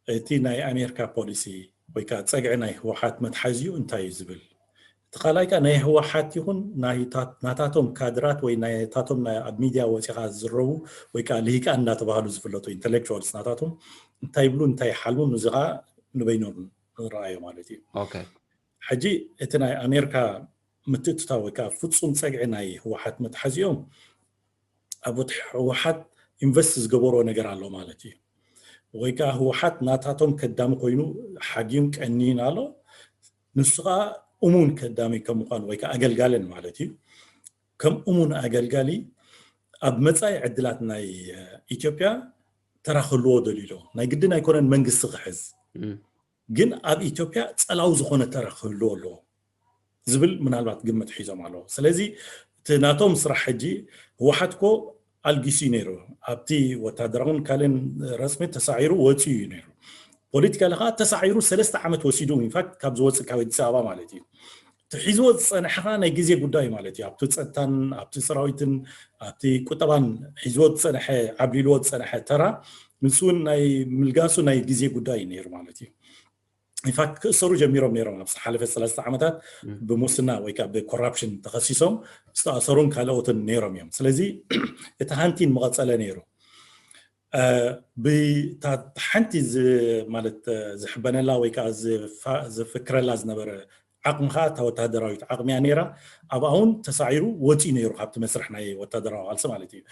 እቲ ናይ ኣሜሪካ ፖሊሲ ወይ ከዓ ፀግዒ ናይ ህወሓት መትሓዚኡ እንታይ እዩ ዝብል እቲ ካልኣይ ከዓ ናይ ህወሓት ይኹን ናይታት- ናታቶም ካድራት ወይ ናይታቶም ናይ ኣብ ሚድያ ወፂኻ ዝዝረቡ ወይ ከዓ ልሂቃን እናተባህሉ ዝፍለጡ ኢንተሌክቹዋልስ ናታቶም እንታይ ይብሉ እንታይ ይሓልሙ፣ እዚ ከዓ ንበይኖም ንረኣዮ ማለት እዩ። ኦኬ ሕጂ እቲ ናይ ኣሜሪካ ምትእትታው ወይ ከዓ ፍፁም ፀግዒ ናይ ህወሓት መትሓዚኦም ኣብ ህወሓት ኢንቨስት ዝገበሮ ነገር ኣሎ ማለት እዩ። ወይ ከዓ ህወሓት ናታቶም ከዳሚ ኮይኑ ሓጊም ቀኒን ኣሎ። ንሱ ከዓ እሙን ከዳሚ ከም ምኳኑ ወይ ከዓ ኣገልጋልን ማለት እዩ። ከም እሙን ኣገልጋሊ ኣብ መፃኢ ዕድላት ናይ ኢትዮጵያ ተራ ክህልዎ ደልዩ ኣሎ። ናይ ግድን ኣይኮነን መንግስቲ ክሕዝ፣ ግን ኣብ ኢትዮጵያ ፀላው ዝኾነ ተራ ክህልዎ ኣለዎ ዝብል ምናልባት ግምት ሒዞም ኣለዎ። ስለዚ እቲ ናቶም ስራሕ ሕጂ ህወሓት ኮ ኣልጊሱ እዩ ነይሩ። ኣብቲ ወታደራውን ካልእን ረስሚ ተሳዒሩ ወፂኡ እዩ ነይሩ። ፖለቲካሊ ከዓ ተሳዒሩ ሰለስተ ዓመት ወሲዱ ኢንፋክት ካብ ዝወፅእ ካብ ኣዲስ ኣበባ ማለት እዩ። እቲ ሒዝዎ ዝፀንሐ ከዓ ናይ ግዜ ጉዳይ ማለት እዩ። ኣብቲ ፀጥታን ኣብቲ ሰራዊትን ኣብቲ ቁጠባን ሒዝዎ ዝፀንሐ ዓብሊልዎ ዝፀንሐ ተራ ንሱ እውን ናይ ምልጋሱ ናይ ግዜ ጉዳይ እዩ ነይሩ ማለት እዩ። ኢንፋክት ክእሰሩ ጀሚሮም ነይሮም ኣብ ዝሓለፈ ሰለስተ ዓመታት ብሙስና ወይ ከዓ ብኮራፕሽን ተኸሲሶም ዝተኣሰሩን ካልኦትን ነይሮም እዮም። ስለዚ እቲ ሃንቲን መቐፀለ ነይሩ። ብታ ሓንቲ ማለት ዝሕበነላ ወይ ከዓ ዝፍክረላ ዝነበረ ዓቕሚ ከዓ እታ ወታደራዊት ዓቕሚ እያ ነይራ። ኣብኣ እውን ተሳዒሩ ወፂኡ ነይሩ ካብቲ መስርሕ ናይ ወታደራዊ ቃልሲ ማለት እዩ።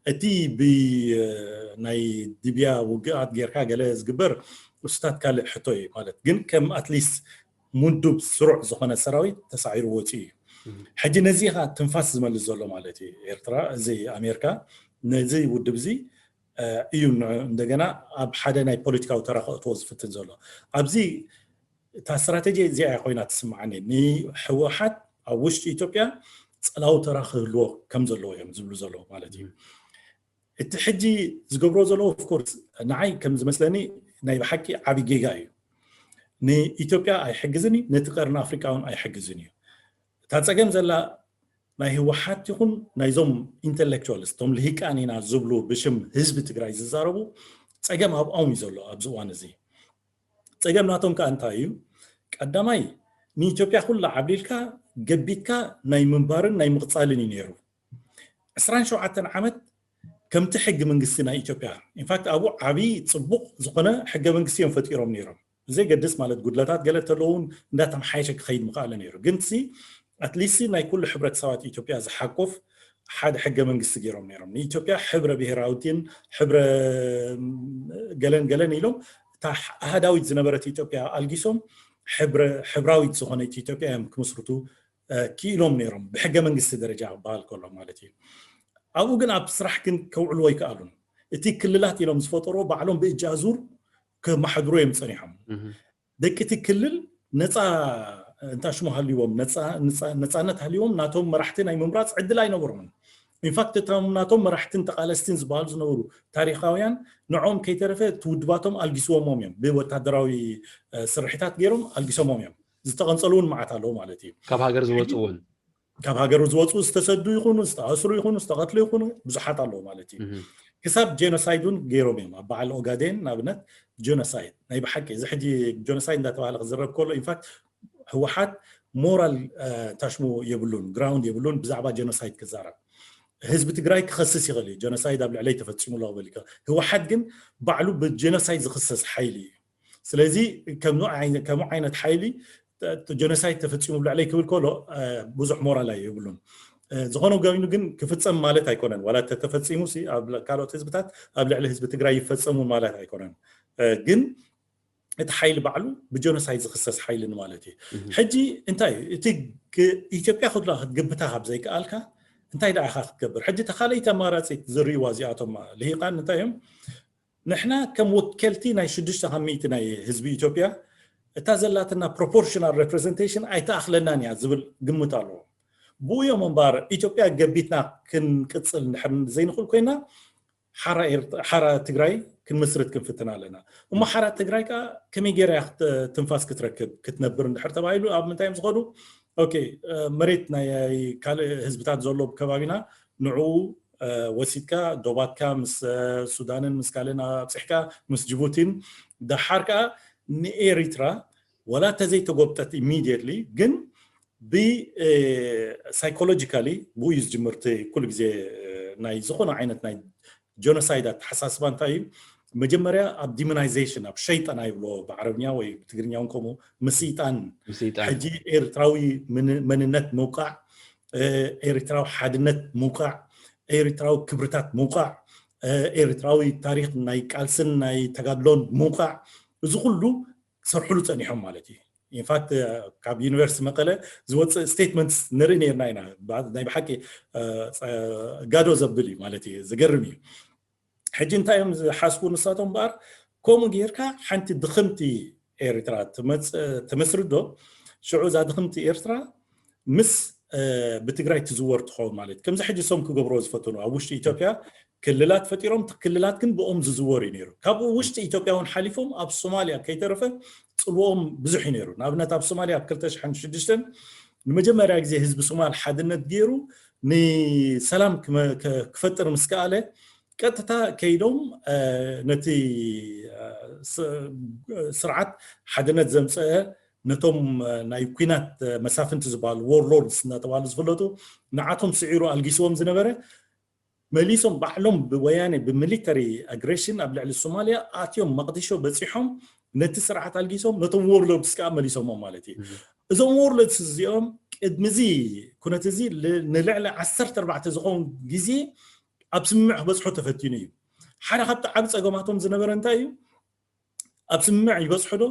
እቲ ብናይ ድብያ ውግኣት ጌርካ ገለ ዝግበር እሱታት ካልእ ሕቶ እዩ ማለት ግን ከም ኣትሊስት ሙዱብ ስሩዕ ዝኾነ ሰራዊት ተሳዒሩ ወፂኡ እዩ። ሕጂ ነዚ ኻ ትንፋስ ዝመልስ ዘሎ ማለት እዩ ኤርትራ እዚ ኣሜሪካ ነዚ ውድብ እዚ እዩ እንደገና ኣብ ሓደ ናይ ፖለቲካዊ ተራ ከእትዎ ዝፍትን ዘሎ ኣብዚ እታ ስትራተጂ እዚኣ ኮይና ትስምዓኒ። ንህወሓት ኣብ ውሽጢ ኢትዮጵያ ፀላዊ ተራ ክህልዎ ከም ዘለዎ እዮም ዝብሉ ዘለዉ ማለት እዩ። እቲ ሕጂ ዝገብሮ ዘለዉ ኦፍኮርስ ንዓይ ከም ዝመስለኒ ናይ ብሓቂ ዓብዪ ጌጋ እዩ። ንኢትዮጵያ ኣይሕግዝን እዩ፣ ነቲ ቀርኒ ኣፍሪቃ እውን ኣይሕግዝን እዩ። እታ ፀገም ዘላ ናይ ህወሓት ይኹን ናይዞም ኢንተሌክቹዋልስ እቶም ልሂቃን ኢና ዝብሉ ብሽም ህዝቢ ትግራይ ዝዛረቡ ፀገም ኣብኦም እዩ ዘሎ ኣብዚ እዋን እዚ። ፀገም ናቶም ከዓ እንታይ እዩ? ቀዳማይ ንኢትዮጵያ ኩላ ዓብሊልካ ገቢትካ ናይ ምንባርን ናይ ምቕፃልን እዩ ነይሩ። ዕስራን ሸውዓተን ዓመት ከምቲ ሕጊ መንግስቲ ናይ ኢትዮጵያ ኢንፋክት ኣብኡ ዓብዪ ፅቡቕ ዝኾነ ሕገ መንግስቲ እዮም ፈጢሮም ነይሮም። ብዘይገድስ ማለት ጉድለታት ገለ ተለውን እንዳተመሓየሸ ክኸይድ ምኽኣለ ነይሩ። ግን ሲ ኣትሊስት ናይ ኩሉ ሕብረተሰባት ኢትዮጵያ ዝሓቁፍ ሓደ ሕገ መንግስቲ ገይሮም ነይሮም። ንኢትዮጵያ ሕብረ ብሔራዊትን ሕብረ ገለን ገለን ኢሎም እታ ኣሃዳዊት ዝነበረት ኢትዮጵያ ኣልጊሶም ሕብራዊት ዝኾነት ኢትዮጵያ እዮም ክምስርቱ ክኢሎም ነይሮም ብሕገ መንግስቲ ደረጃ ክበሃል ከሎ ማለት እዩ። ኣብኡ ግን ኣብ ስራሕ ግን ከውዕልዎ ኣይከኣሉን። እቲ ክልላት ኢሎም ዝፈጠሮ ባዕሎም ብእጃ ዙር ከመሓድሩ እዮም ፀኒሖም። ደቂ እቲ ክልል ነፃ እንታ ሽሙ ሃልዎም ነፃነት ሃልዎም ናቶም መራሕቲ ናይ ምምራፅ ዕድል ኣይነበሮምን። ኢንፋክት እቶም ናቶም መራሕትን ተቃለስትን ዝበሃሉ ዝነበሩ ታሪካውያን ንዕኦም ከይተረፈ እቲ ውድባቶም ኣልጊስዎሞም እዮም። ብወታደራዊ ስርሒታት ገይሮም ኣልጊሶሞም እዮም። ዝተቐንፀሉ እውን መዓት ኣለዉ ማለት እዩ። ካብ ሃገር ዝወፁ እውን ካብ ሃገሩ ዝወፁ ዝተሰዱ ይኹኑ ዝተኣስሩ ይኹኑ ዝተቐትሉ ይኹኑ ብዙሓት ኣለዉ ማለት እዩ። ክሳብ ጄኖሳይድ እውን ገይሮም እዮም ኣብ በዓል ኦጋዴን ንኣብነት ጀኖሳይድ ናይ ብሓቂ እዚ ሕጂ ጀኖሳይድ እንዳተባሃለ ክዝረብ ከሎ ኢንፋክት ህወሓት ሞራል ታሽሙ የብሉን ግራውንድ የብሉን ብዛዕባ ጀኖሳይድ ክዛረብ። ህዝቢ ትግራይ ክኸስስ ይኽእል እዩ ጀኖሳይድ ኣብ ልዕለይ ተፈፂሙ ኣሎ ክብል ይኽእል። ህወሓት ግን ባዕሉ ብጀኖሳይድ ዝኽሰስ ሓይሊ እዩ። ስለዚ ከምኡ ዓይነት ሓይሊ ጀኖሳይድ ተፈፂሙ ኣብ ልዕለይ ክብል ከሎ ብዙሕ ሞራል ኣይብሉን። ዝኾነ ገይኑ ግን ክፍፀም ማለት ኣይኮነን ዋላ ተተፈፂሙ ኣብ ካልኦት ህዝብታት ኣብ ልዕሊ ህዝቢ ትግራይ ይፈፀሙ ማለት ኣይኮነን። ግን እቲ ሓይሊ ባዕሉ ብጀኖሳይድ ዝክሰስ ሓይሊ ማለት እዩ። ሕጂ እንታይ እዩ እቲ ኢትዮጵያ ክላ ክትግብታ ካብ ዘይከኣልካ እንታይ ደኣ ኢኻ ክትገብር? ሕጂ ተኻለይቲ ኣማራፂት ዝርይዋ እዚኣቶም ልሂቃን እንታይ እዮም? ንሕና ከም ወከልቲ ናይ ሽዱሽተ ካብ ሚእቲ ናይ ህዝቢ ኢትዮጵያ እታ ዘላትና ፕሮፖርሽናል ሬፕሬዘንቴሽን ኣይተኣኽለናን እያ ዝብል ግምት ኣለዎ። ብኡ እዮም እምበር ኢትዮጵያ ገቢትና ክንቅፅል እንድሕር ዘይንኽእል ኮይና ሓራ ትግራይ ክንምስርት ክንፍትን ኣለና። እሞ ሓራ ትግራይ ከዓ ከመይ ገይራ እያ ትንፋስ ክትረክብ ክትነብር እንድሕር ተባሂሉ ኣብ ምንታይ እዮም ዝኸዱ? ኦኬ መሬት ናይ ካልእ ህዝብታት ዘሎ ከባቢና ንዕኡ ወሲድካ ዶባትካ ምስ ሱዳንን ምስ ካልእን ኣብፅሕካ ምስ ጅቡቲን ደሓር ከዓ ንኤሪትራ ወላ ተዘይተጎብጠት ኢሚድየትሊ ግን ብሳይኮሎጂካሊ ብኡ እዩ ዝጅምር። እቲ ኩሉ ግዜ ናይ ዝኾነ ዓይነት ናይ ጀኖሳይድ ኣተሓሳስባ እንታይ እዩ? መጀመርያ ኣብ ዲሞናይዜሽን፣ ኣብ ሸይጣን ይብሎ ብዓረብኛ ወይ ብትግርኛ እውን ከምኡ፣ ምስይጣን። ምስይጣን። ሕጂ ኤርትራዊ ምን- መንነት ምውቃዕ፣ ኤርትራዊ ሓድነት ምውቃዕ፣ ኤርትራዊ ክብርታት ምውቃዕ፣ ኤርትራዊ ታሪክ ናይ ቃልስን ናይ ተጋድሎን ምውቃዕ፣ እዚ ኩሉ ክሰርሕሉ ጸኒሖም ማለት እዩ። ኢንፋክት ካብ ዩኒቨርሲቲ መቀለ ዝወፅእ ስቴትመንት ንርኢ ነርና ኢና። ናይ ብሓቂ ጋዶ ዘብል እዩ ማለት እዩ። ዝገርም እዩ። ሕጂ እንታይ እዮም ዝሓስቡ ንሳቶም እምበኣር? ከምኡ ጌርካ ሓንቲ ድኽምቲ ኤርትራ ተመስርዶ? ሽዑ እዛ ድኽምቲ ኤርትራ ምስ ብትግራይ ትዝወር ትኸውን ማለት ከምዚ ሕጂ ሶም ክገብሮ ዝፈተኑ ኣብ ውሽጢ ኢትዮጵያ ክልላት ፈጢሮም፣ ክልላት ግን ብኦም ዝዝወር እዩ ነይሩ። ካብኡ ውሽጢ ኢትዮጵያ እውን ሓሊፎም ኣብ ሶማሊያ ከይተረፈ ፅልዎም ብዙሕ እዩ ነይሩ። ንኣብነት ኣብ ሶማሊያ ኣብ ክልተ ሽሕን ሽዱሽተን ንመጀመርያ ግዜ ህዝቢ ሶማል ሓድነት ገይሩ ንሰላም ክፈጥር ምስ ከኣለ ቀጥታ ከይዶም ነቲ ስርዓት ሓድነት ዘምፀአ ነቶም ናይ ኩናት መሳፍንቲ ዝበሃሉ ዎርሎርድስ እናተባሃሉ ዝፍለጡ ንዓቶም ስዒሩ ኣልጊስዎም ዝነበረ መሊሶም ባዕሎም ብወያኔ ብሚሊተሪ ኣግሬሽን ኣብ ልዕሊ ሶማሊያ ኣትዮም መቕዲሾ በፂሖም ነቲ ስርዓት ኣልጊሶም ነቶም ዎርሎርድስ ከዓ መሊሶሞም ማለት እዩ። እዞም ዎርሎርድስ እዚኦም ቅድሚ እዚ ኩነት እዚ ንልዕሊ ዓሰርተ ኣርባዕተ ዝኸውን ግዜ ኣብ ስምምዕ ክበፅሑ ተፈቲኑ እዩ። ሓደ ካብቲ ዓብ ፀገማቶም ዝነበረ እንታይ እዩ? ኣብ ስምምዕ ይበፅሑ ዶ?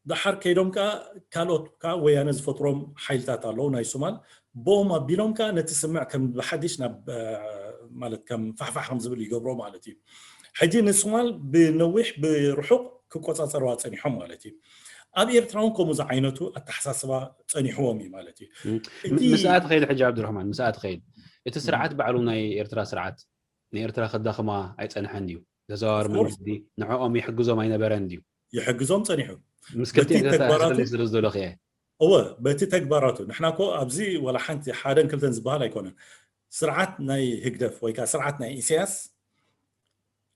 ደሓር ከይዶም ከዓ ካልኦት ከዓ ወያነ ዝፈጥሮም ሓይልታት ኣለዉ ናይ ሶማል፣ ብኦም ኣቢሎም ከዓ ነቲ ስምምዕ ከም ብሓድሽ ናብ ማለት ከም ፋሕፋሕ ከም ዝብል ይገብሮ ማለት እዩ። ሕጂ ንሶማል ብነዊሕ ብርሑቕ ክቆፃፀርዋ ፀኒሖም ማለት እዩ። ኣብ ኤርትራ እውን ከምኡ ዝዓይነቱ ኣተሓሳስባ ፀኒሕዎም እዩ ማለት እዩ። ምስኣ ትኸይድ ሕጂ ዓብዱራሕማን፣ ምስኣ ትኸይድ እቲ ስርዓት ባዕሉ ናይ ኤርትራ ስርዓት ንኤርትራ ከዳኽማ ኣይፀንሐን ድዩ? ተዘዋዋሪ መንግስቲ ንዕኦም ይሕግዞም ኣይነበረን ድዩ? ይሕግዞም ፀኒሑ። ምስ ክልቲኤን ተተኣሳሰር ስለ ዝደለኹ እየ። እወ፣ በቲ ተግባራቱ ንሕና እኮ ኣብዚ ዋላ ሓንቲ ሓደን ክልተን ዝበሃል ኣይኮነን። ስርዓት ናይ ህግደፍ ወይ ከዓ ስርዓት ናይ ኢሳያስ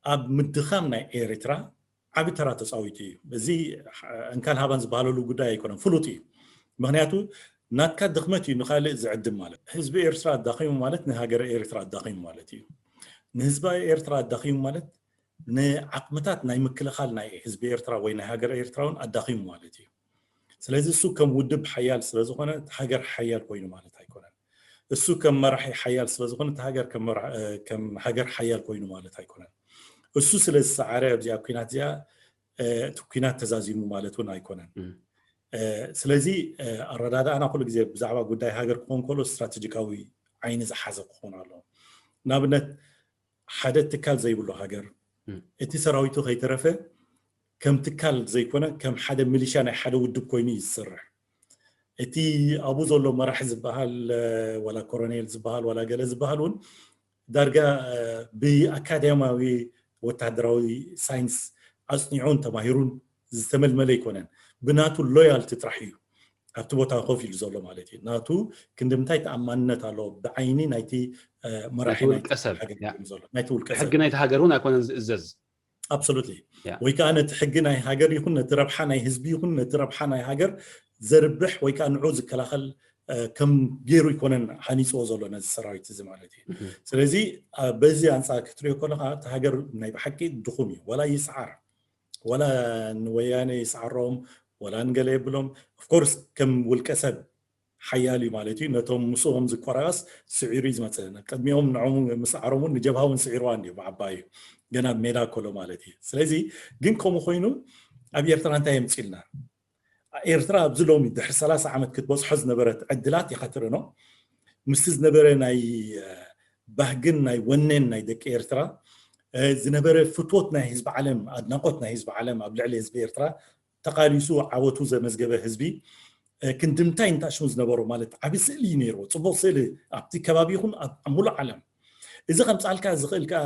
ኣብ ምድኻም ናይ ኤርትራ ዓቢ ተራ ተፃዊቱ እዩ። እዚ እንካን ሃባን ዝበሃለሉ ጉዳይ ኣይኮነን፣ ፍሉጥ እዩ። ምክንያቱ ናትካ ድኽመት እዩ ንካልእ ዝዕድም ማለት። ህዝቢ ኤርትራ ኣዳኺሙ ማለት ንሃገረ ኤርትራ ኣዳኺሙ ማለት እዩ። ንህዝቢ ኤርትራ ኣዳኺሙ ማለት ንዓቕምታት ናይ ምክልኻል ናይ ህዝቢ ኤርትራ ወይ ናይ ሃገር ኤርትራ እውን ኣዳኺሙ ማለት እዩ። ስለዚ እሱ ከም ውድብ ሓያል ስለዝኾነ እቲ ሃገር ሓያል ኮይኑ ማለት ኣይኮነን። እሱ ከም መራሒ ሓያል ስለዝኾነ እቲ ሃገር ከም ሃገር ሓያል ኮይኑ ማለት ኣይኮነን። እሱ ስለ ዝሰዓረ ኣብዚኣ ኩናት እዚኣ እቲ ኩናት ተዛዚሙ ማለት እውን ኣይኮነን። ስለዚ ኣረዳድኣና ኩሉ ግዜ ብዛዕባ ጉዳይ ሃገር ክኾን ከሎ ስትራቴጂካዊ ዓይኒ ዝሓዘ ክኾን ኣለዎ። ንኣብነት ሓደ ትካል ዘይብሉ ሃገር እቲ ሰራዊቱ ከይተረፈ ከም ትካል ዘይኮነ ከም ሓደ ሚሊሻ ናይ ሓደ ውድብ ኮይኑ እዩ ዝሰርሕ። እቲ ኣብኡ ዘሎ መራሒ ዝበሃል ዋላ ኮሮኔል ዝበሃል ዋላ ገለ ዝበሃል እውን ዳርጋ ብኣካዳሚያዊ ወታደራዊ ሳይንስ ኣፅኒዑን ተማሂሩን ዝተመልመለ ኣይኮነን። ብናቱ ሎያልቲ ጥራሕ እዩ ኣብቲ ቦታ ኮፍ ኢሉ ዘሎ ማለት እዩ። ናቱ ክንዲ ምንታይ ተኣማንነት ኣለዎ ብዓይኒ ናይቲ መራሒ ናይቲ ውልቀ ሰብ። ሕጊ ናይቲ ሃገር እውን ኣይኮነን ዝእዘዝ። Absolutely። ወይ ከዓ ነቲ ሕጊ ናይ ሃገር ይኹን ነቲ ረብሓ ናይ ህዝቢ ይኹን ነቲ ረብሓ ናይ ሃገር ዘርብሕ ወይ ከዓ ንዑ ዝከላኸል ከም ገይሩ ኣይኮነን ሃኒፅዎ ዘሎ ነዚ ሰራዊት እዚ ማለት እዩ። ስለዚ በዚ ኣንፃር ክትሪኦ ከለካ እቲ ሃገር ናይ ብሓቂ ድኹም እዩ። ዋላ ይስዓር፣ ዋላ ንወያነ ይስዓሮም፣ ዋላ ንገለ የብሎም። ኦፍኮርስ ከም ውልቀ ሰብ ሓያል እዩ ማለት እዩ። ነቶም ምስኦም ዝቆራረስ ስዒሩ እዩ ዝመፅእ። ቅድሚኦም ንዖም ምስዓሮም እውን ንጀብሃ እውን ስዒርዋ እንዲዩ ብዓባዩ ገና ሜዳ ከሎ ማለት እዩ። ስለዚ ግን ከምኡ ኮይኑ ኣብ ኤርትራ እንታይ የምፅልና? ኤርትራ ኣብዚ ሎሚ ድሕሪ ሰላሳ ዓመት ክትበፅሖ ዝነበረት ዕድላት ኢኻ ትርእኖ። ምስቲ ዝነበረ ናይ ባህግን ናይ ወኔን ናይ ደቂ ኤርትራ ዝነበረ ፍትወት ናይ ህዝቢ ዓለም ኣድናቆት ናይ ህዝቢ ዓለም ኣብ ልዕሊ ህዝቢ ኤርትራ ተቃሊሱ ዓወቱ ዘመዝገበ ህዝቢ ክንዲ ምንታይ እንታሽሙ ዝነበሮ ማለት ዓቢ ስእሊ እዩ ነይርዎ። ጽቡቕ ስእሊ ኣብቲ ከባቢ ይኹን ኣብ ሙሉእ ዓለም። እዚ ከምጻልካ ዝኽእል ከኣ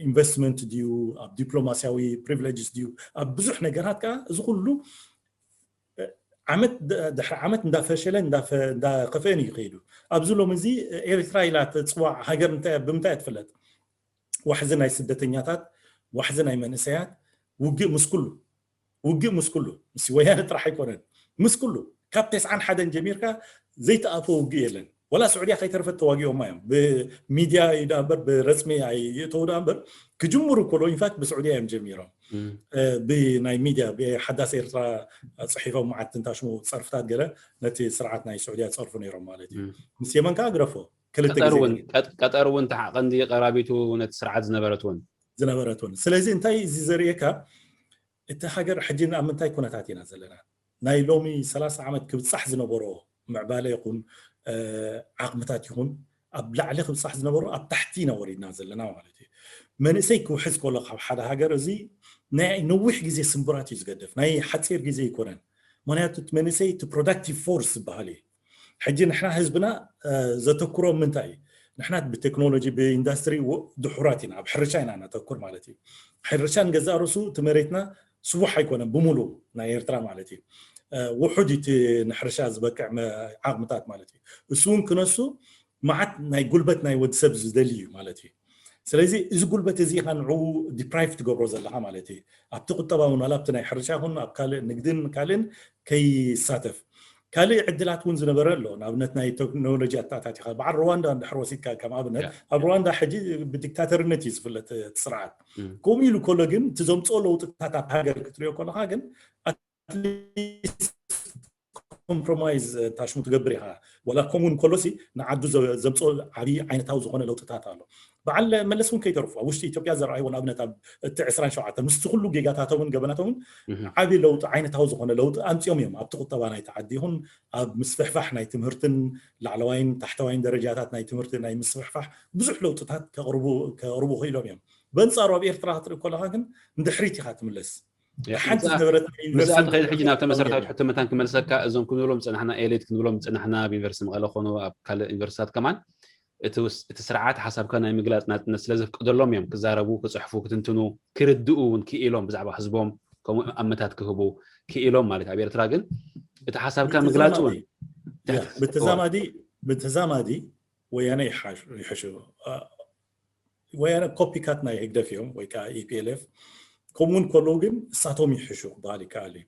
ኢንቨስትመንት ድዩ ኣብ ዲፕሎማሲያዊ ፕሪቪሌጅስ ድዩ ኣብ ብዙሕ ነገራት ከኣ እዚ ኩሉ ዓመት ድሕሪ ዓመት እንዳፈሸለ እንዳኸፍአን እዩ ከይዱ። ኣብዚ ሎሚ እዚ ኤርትራ ኢላ ትፅዋዕ ሃገር ብምንታይ እያ ትፍለጥ? ዋሕዚ ናይ ስደተኛታት፣ ዋሕዚ ናይ መንእሰያት፣ ውግእ ምስ ኩሉ ውግእ ምስ ኩሉ ምስ ወያነ ጥራሕ ኣይኮነን፣ ምስ ኩሉ ካብ ተስዓን ሓደን ጀሚርካ ዘይተኣፈ ውግእ የለን። ወላ ስዑድያ ከይተረፈት ተዋጊኦማ እዮም። ብሚድያ እዩ ደኣ እምበር፣ ብረስሚ ኣይእተው ደኣ እምበር፣ ክጅምሩ ከሎ ኢንፋክት ብስዑድያ እዮም ጀሚሮም። ብናይ ሚድያ ብሓዳስ ኤርትራ ጽሒፎም መዓት ትንታሽሙ ጸርፍታት ገለ ነቲ ስርዓት ናይ ስዑድያ ጸርፉ ነይሮም ማለት እዩ። ምስ የመን ከዓ ግረፎ ክልተ ግዜ ቀጠር እውን ቀንዲ ቀራቢቱ ነቲ ስርዓት ዝነበረት እውን ዝነበረት እውን። ስለዚ እንታይ እዚ ዘርእየካ፣ እቲ ሃገር ሕጂ ኣብ ምንታይ ኩነታት ኢና ዘለና? ናይ ሎሚ ሰላሳ ዓመት ክብጻሕ ዝነበሮ ምዕባለ ይኹን ዓቕምታት ይኹን ኣብ ላዕሊ ክብጻሕ ዝነበሮ ኣብ ታሕቲ ኢና ወሪድና ዘለና ማለት እዩ። መንእሰይ ክውሕዝ ከሎ ካብ ሓደ ሃገር እዚ ናይ ነዊሕ ግዜ ስምብራት እዩ ዝገድፍ፣ ናይ ሓፂር ግዜ ኣይኮነን። ምክንያቱ እቲ መንእሰይ እቲ ፕሮዳክቲቭ ፎርስ ዝበሃል እዩ። ሕጂ ንሕና ህዝብና ዘተኩሮ ምንታይ እዩ? ንሕና ብቴክኖሎጂ ብኢንዳስትሪ ድሑራት ኢና፣ ኣብ ሕርሻ ኢና ነተኩር ማለት እዩ። ሕርሻ ንገዛእ ርእሱ እቲ መሬትና ስቡሕ ኣይኮነን ብሙሉ ናይ ኤርትራ ማለት እዩ። ውሑድ እቲ ንሕርሻ ዝበቅዕ ዓቕምታት ማለት እዩ። እሱ እውን ክነሱ መዓት ናይ ጉልበት ናይ ወዲ ሰብ ዝደሊ እዩ ማለት እዩ። ስለዚ እዚ ጉልበት እዚ ኢኻ ንዕኡ ዲፕራይቭ ትገብሮ ዘለኻ ማለት እዩ። ኣብቲ ቁጠባ እውን ዋላ ኣብቲ ናይ ሕርሻ ይኹን ኣብ ካልእ ንግድን ካልእን ከይሳተፍ ካልእ ዕድላት እውን ዝነበረ ኣሎ። ንኣብነት ናይ ቴክኖሎጂ ኣተኣታቲኻ በዓል ሩዋንዳ እንድሕር ወሲድካ ከም ኣብነት ኣብ ሩዋንዳ ሕጂ ብዲክታተርነት እዩ ዝፍለጥ እቲ ስርዓት። ከምኡ ኢሉ ከሎ ግን እቲ ዘምፅኦ ለውጥታት ኣብ ሃገር ክትሪኦ ከለካ ግን ኮምፕሮማይዝ ታሽሙ ትገብር ኢኻ። ወላ ከምኡ እንከሎሲ ንዓዱ ዘምፅኦ ዓብዪ ዓይነታዊ ዝኾነ ለውጥታት ኣሎ። በዓል መለስ እውን ከይተርፉ ኣብ ውሽጢ ኢትዮጵያ ዘርኣይዎ ንኣብነት ኣብ እቲ ዕስራን ሸውዓተን ምስቲ ኩሉ ጌጋታቶምን ገበናቶምን ዓብዪ ለውጢ ዓይነታዊ ዝኾነ ለውጢ ኣምፅኦም እዮም። ኣብቲ ቁጠባ ናይቲ ዓዲ ይኹን ኣብ ምስፍሕፋሕ ናይ ትምህርትን ላዕለዋይን ታሕተዋይን ደረጃታት ናይ ትምህርቲ ናይ ምስፍሕፋሕ ብዙሕ ለውጥታት ከቕርቡ ክኢሎም እዮም። በንፃሩ ኣብ ኤርትራ ክትርኢ ከለካ ግን ንድሕሪት ኢኻ ትምለስ። ሓንቲ ዝነበረት ምስኣ ትኸይድ ሕጂ ናብተ መሰረታዊት ሕቶ መታን ክመልሰካ፣ እዞም ክንብሎም ዝፀናሕና ኤሊት ክንብሎም ዝፀናሕና ኣብ ዩኒቨርሲቲ መቐለ ኮኑ ኣብ ካልእ ዩኒቨርሲታት ከማን እቲ ስርዓት ሓሳብካ ናይ ምግላፅ ናፅነት ስለ ዘፍቅደሎም እዮም ክዛረቡ፣ ክፅሕፉ፣ ክትንትኑ፣ ክርድኡ እውን ክኢሎም ብዛዕባ ህዝቦም ከምኡ ኣመታት ክህቡ ክኢሎም ማለት። ኣብ ኤርትራ ግን እቲ ሓሳብካ ምግላፅ እውን ብተዛማዲ ብተዛማዲ ወያነ ይሓሹ። ወያነ ኮፒካት ናይ ህግደፍ እዮም ወይ ከዓ ኢፒኤልኤፍ። ከምኡ እውን ከለዉ ግን እሳቶም ይሕሹ ክበሃል ይከኣል እዩ።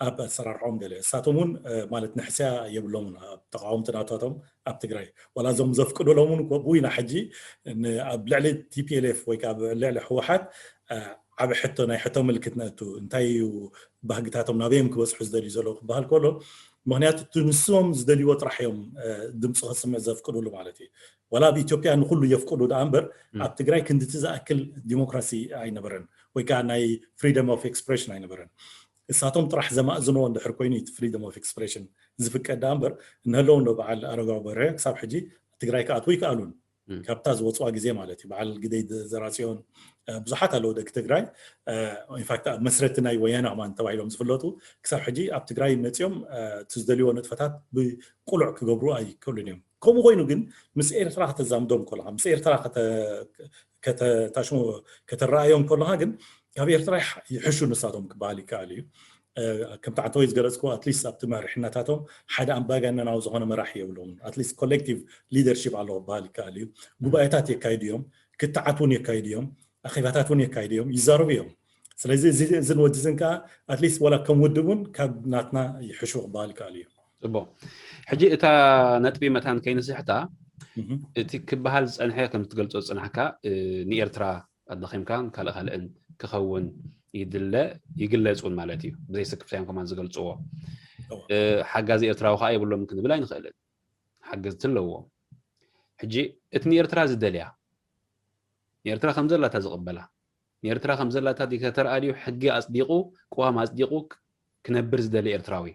ኣብ ኣሰራርሖም ገለ እሳቶም እውን ማለት ንሕስያ የብሎምን ኣብ ተቃወምቲ ናታቶም ኣብ ትግራይ። ዋላ እዞም ዘፍቅዱሎም እውን እኮ ብዊና ሕጂ ኣብ ልዕሊ ቲፒኤልኤፍ ወይ ከዓ ኣብ ልዕሊ ህወሓት ዓብ ሕቶ ናይ ሕቶ ምልክት ነእቱ። እንታይ እዩ ባህግታቶም ናበዮም ክበፅሑ ዝደልዩ ዘለዉ ክበሃል ከሎ፣ ምክንያቱ እቲ ንሶም ዝደልይዎ ጥራሕ እዮም ድምፂ ከስምዕ ዘፍቅዱሉ ማለት እዩ። ዋላ ኣብ ኢትዮጵያ ንኩሉ የፍቅዱ ደኣ እምበር ኣብ ትግራይ ክንድቲ ዝኣክል ዲሞክራሲ ኣይነበረን ወይ ከዓ ናይ ፍሪደም ኦፍ ኤክስፕሬሽን ኣይነበረን። እሳቶም ጥራሕ ዘማእዝኖ እንድሕር ኮይኑ እቲ ፍሪደም ኦፍ ኤክስፕሬሽን ዝፍቀድ ደኣ እምበር እንህለው እንዶ በዓል ኣረጋዊ በርሀ ክሳብ ሕጂ ትግራይ ክኣትዉ ይከኣሉን። ካብታ ዝወፅዋ ግዜ ማለት እዩ። በዓል ግደይ ዘራፅዮን ብዙሓት ኣለዉ ደቂ ትግራይ። ኢንፋክት ኣብ መስረቲ ናይ ወያነ ከማን ተባሂሎም ዝፍለጡ ክሳብ ሕጂ ኣብ ትግራይ መፂኦም እቲ ዝደልይዎ ንጥፈታት ብቁሉዕ ክገብሩ ኣይክእሉን እዮም። ከምኡ ኮይኑ ግን ምስ ኤርትራ ከተዛምዶም ከለካ ምስ ኤርትራ ከተታሽሙ ከተረኣዮም ከለካ ግን ካብ ኤርትራ ይሕሹ ንሳቶም ክበሃል ይከኣል እዩ። ከምቲ ዓንተወይ ዝገለፅኩ ኣትሊስት ኣብቲ መሪሕነታቶም ሓደ ኣምባገነናዊ ዝኾነ መራሒ የብሎም። ኣትሊስት ኮሌክቲቭ ሊደርሺፕ ኣለዎ ክበሃል ይከኣል እዩ። ጉባኤታት የካይዱ እዮም፣ ክትዓት እውን የካይዱ እዮም፣ ኣኼባታት እውን የካይዱ እዮም፣ ይዛረቡ እዮም። ስለዚ እዚ እዝን ወዲ እዝን ከዓ ኣትሊስት ዋላ ከም ውድብ እውን ካብ ናትና ይሕሹ ክበሃል ይከኣል እዩ። ፅቡቅ። ሕጂ እታ ነጥቢ መታን ከይንስሕታ እቲ ክበሃል ዝፀንሐ ከም ትገልፆ ዝፅናሕካ ንኤርትራ ኣዳኺምካን ካልእ ካልእን ክኸውን ይድለ ይግለጽ እውን ማለት እዩ። ብዘይ ስክፍታ እዮም ከማን ዝገልጽዎ። ሓጋዚ ኤርትራዊ ከዓ የብሎም ክንብል ኣይንኽእልን። ሓገዝቲ ኣለዎም። ሕጂ እቲ ንኤርትራ ዝደልያ ንኤርትራ ከም ዘላታ ዝቕበላ ንኤርትራ ከም ዘላታ ዲክታተር ኣልዩ ሕጊ ኣጽዲቑ ቅዋም ኣጽዲቑ ክነብር ዝደሊ ኤርትራዊ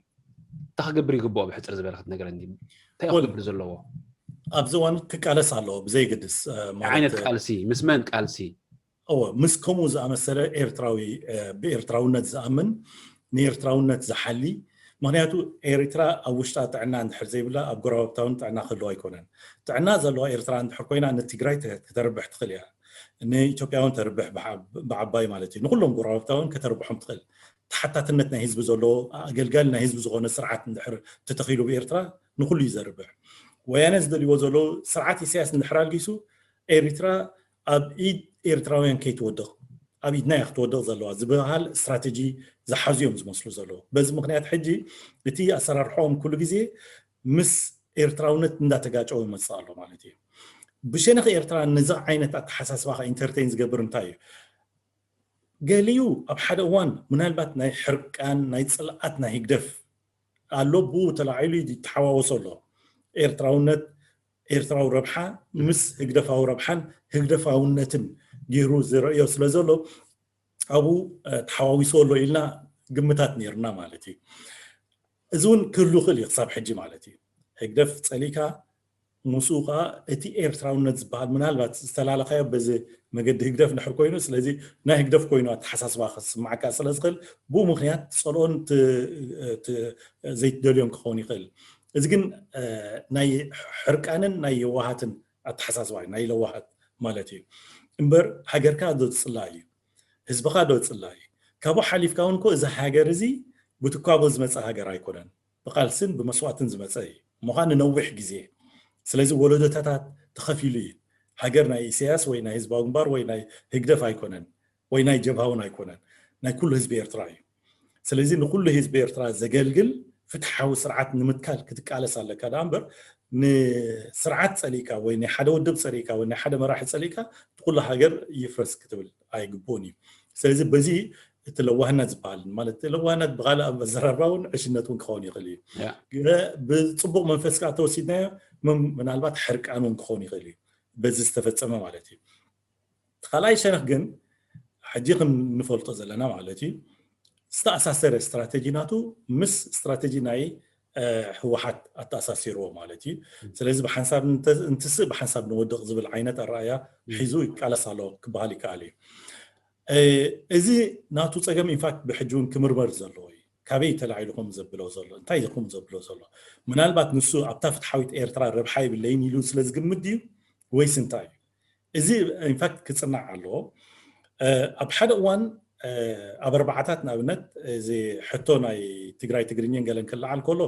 እንታይ ክገብር ይግብኦ? ብሕጽር ዝበለ ክትነግረኒ እንታይ እዩ ክገብር ዘለዎ? ኣብዚ እዋን ክቃለስ ኣለዎ ብዘይግድስ ዓይነት ቃልሲ ምስ መን ቃልሲ? እወ ምስ ከምኡ ዝኣመሰለ ኤርትራዊ ብኤርትራውነት ዝኣምን ንኤርትራውነት ዝሓሊ ምክንያቱ ኤርትራ ኣብ ውሽጣ ጥዕና እንድሕር ዘይብላ ኣብ ጎረባብታ እውን ጥዕና ክህልዋ ኣይኮነን። ጥዕና ዘለዋ ኤርትራ እንድሕር ኮይና ንትግራይ ከተርብሕ ትኽእል እያ። ንኢትዮጵያ እውን ተርብሕ ብዓባይ ማለት እዩ። ንኩሎም ጎረባብታ እውን ከተርብሖም ትኽእል። ተሓታትነት ናይ ህዝቢ ዘለዎ ኣገልጋሊ ናይ ህዝቢ ዝኾነ ስርዓት እንድሕር ተተኺሉ ብኤርትራ ንኩሉ እዩ ዘርብሕ። ወያነ ዝደልይዎ ዘለዉ ስርዓት ኢሳያስ እንድሕር ኣልጊሱ ኤርትራ ኣብ ኢድ ኤርትራውያን ከይትወድቕ ኣብ ኢድና እያ ክትወድቕ ዘለዋ ዝበሃል ስትራተጂ ዝሓዙ እዮም ዝመስሉ ዘለዉ። በዚ ምኽንያት ሕጂ እቲ ኣሰራርሖኦም ኩሉ ግዜ ምስ ኤርትራውነት እንዳተጋጨው ይመጽእ ኣሎ ማለት እዩ። ብሸነኽ ኤርትራ ነዚ ዓይነት ኣተሓሳስባ ኢንተርቴን ዝገብር እንታይ እዩ? ገሊኡ ኣብ ሓደ እዋን ምናልባት ናይ ሕርቃን ናይ ጽልኣት ናይ ህግደፍ ኣሎ፣ ብኡ ተላዒሉ ይተሓዋወሶ ኣሎ። ኤርትራውነት፣ ኤርትራዊ ረብሓ ምስ ህግደፋዊ ረብሓን ህግደፋውነትን ገይሩ ዝረእዮ ስለ ዘሎ ኣብኡ ተሓዋዊሶ ኣሎ ኢልና ግምታት ነይርና ማለት እዩ። እዚ እውን ክህሉ ይኽእል እዩ ክሳብ ሕጂ ማለት እዩ። ህግደፍ ጸሊእካ ምስኡ ከዓ እቲ ኤርትራውነት ዝበሃል ምናልባት ዝተላለኻዮ በዚ መገዲ ህግደፍ ድሕር ኮይኑ፣ ስለዚ ናይ ህግደፍ ኮይኑ ኣተሓሳስባ ክስማዓካ ስለ ዝኽእል ብኡ ምኽንያት ትጸልኦን ዘይትደልዮን ክኸውን ይኽእል። እዚ ግን ናይ ሕርቃንን ናይ የዋሃትን ኣተሓሳስባ እዩ፣ ናይ ለዋሃት ማለት እዩ። እምበር ሃገርካ ዶ ትጽላ እዩ፣ ህዝብኻ ዶ ትጽላ እዩ? ካብኡ ሓሊፍካ እውን እኮ እዚ ሃገር እዚ ብትኳቦ ዝመጸ ሃገር ኣይኮነን፣ ብቃልስን ብመስዋእትን ዝመጸ እዩ። ምዃን ንነዊሕ ግዜ ስለዚ ወለዶታት ተኸፊሉ እዩ። ሃገር ናይ ኢሳያስ ወይ ናይ ህዝባዊ ግንባር ወይ ናይ ህግደፍ ኣይኮነን፣ ወይ ናይ ጀብሃ እውን ኣይኮነን፣ ናይ ኩሉ ህዝቢ ኤርትራ እዩ። ስለዚ ንኩሉ ህዝቢ ኤርትራ ዘገልግል ፍትሓዊ ስርዓት ንምትካል ክትቃለስ ኣለካ ደኣ እምበር ንስርዓት ጸሊእካ ወይ ናይ ሓደ ውድብ ጸሊእካ ወይ ናይ ሓደ መራሒ ጸሊእካ እቲ ኩሉ ሃገር ይፍረስ ክትብል ኣይግብኡን እዩ። ስለዚ በዚ እቲ ለዋህነት ዝበሃል ማለት ለዋህነት ብካልእ ኣዘራርባ እውን ዕሽነት እውን ክኸውን ይኽእል እዩ። ብፅቡቅ መንፈስ ከዓ ተወሲድናዮ ምናልባት ሕርቃን እውን ክኸውን ይኽእል እዩ በዚ ዝተፈፀመ ማለት እዩ። እቲ ካልኣይ ሸነኽ ግን ሕጂ ክንፈልጦ ዘለና ማለት እዩ ዝተኣሳሰረ ስትራተጂ ናቱ ምስ ስትራተጂ ናይ ህወሓት ኣተኣሳሲርዎ ማለት እዩ። ስለዚ ብሓንሳብ እንትስእ ብሓንሳብ ንወድቕ ዝብል ዓይነት ኣረኣያ ሒዙ ይቃለስ ኣሎ ክበሃል ይከኣል እዩ። እዚ ናቱ ፀገም ኢንፋክት ብሕጂ እውን ክምርመር ዘለዎ እዩ። ካበይ ተላዒሉ ከም ዘብሎ ዘሎ እንታይ ከም ዘብሎ ዘሎ ምናልባት ንሱ ኣብታ ፍትሓዊት ኤርትራ ረብሓ የብለይን ኢሉ ስለ ዝግምት ድዩ ወይስ እንታይ እዩ? እዚ ኢንፋክት ክፅናዕ ኣለዎ። ኣብ ሓደ እዋን ኣብ ኣርባዓታት ንኣብነት እዚ ሕቶ ናይ ትግራይ ትግርኛን ገለን ክለዓል ከሎ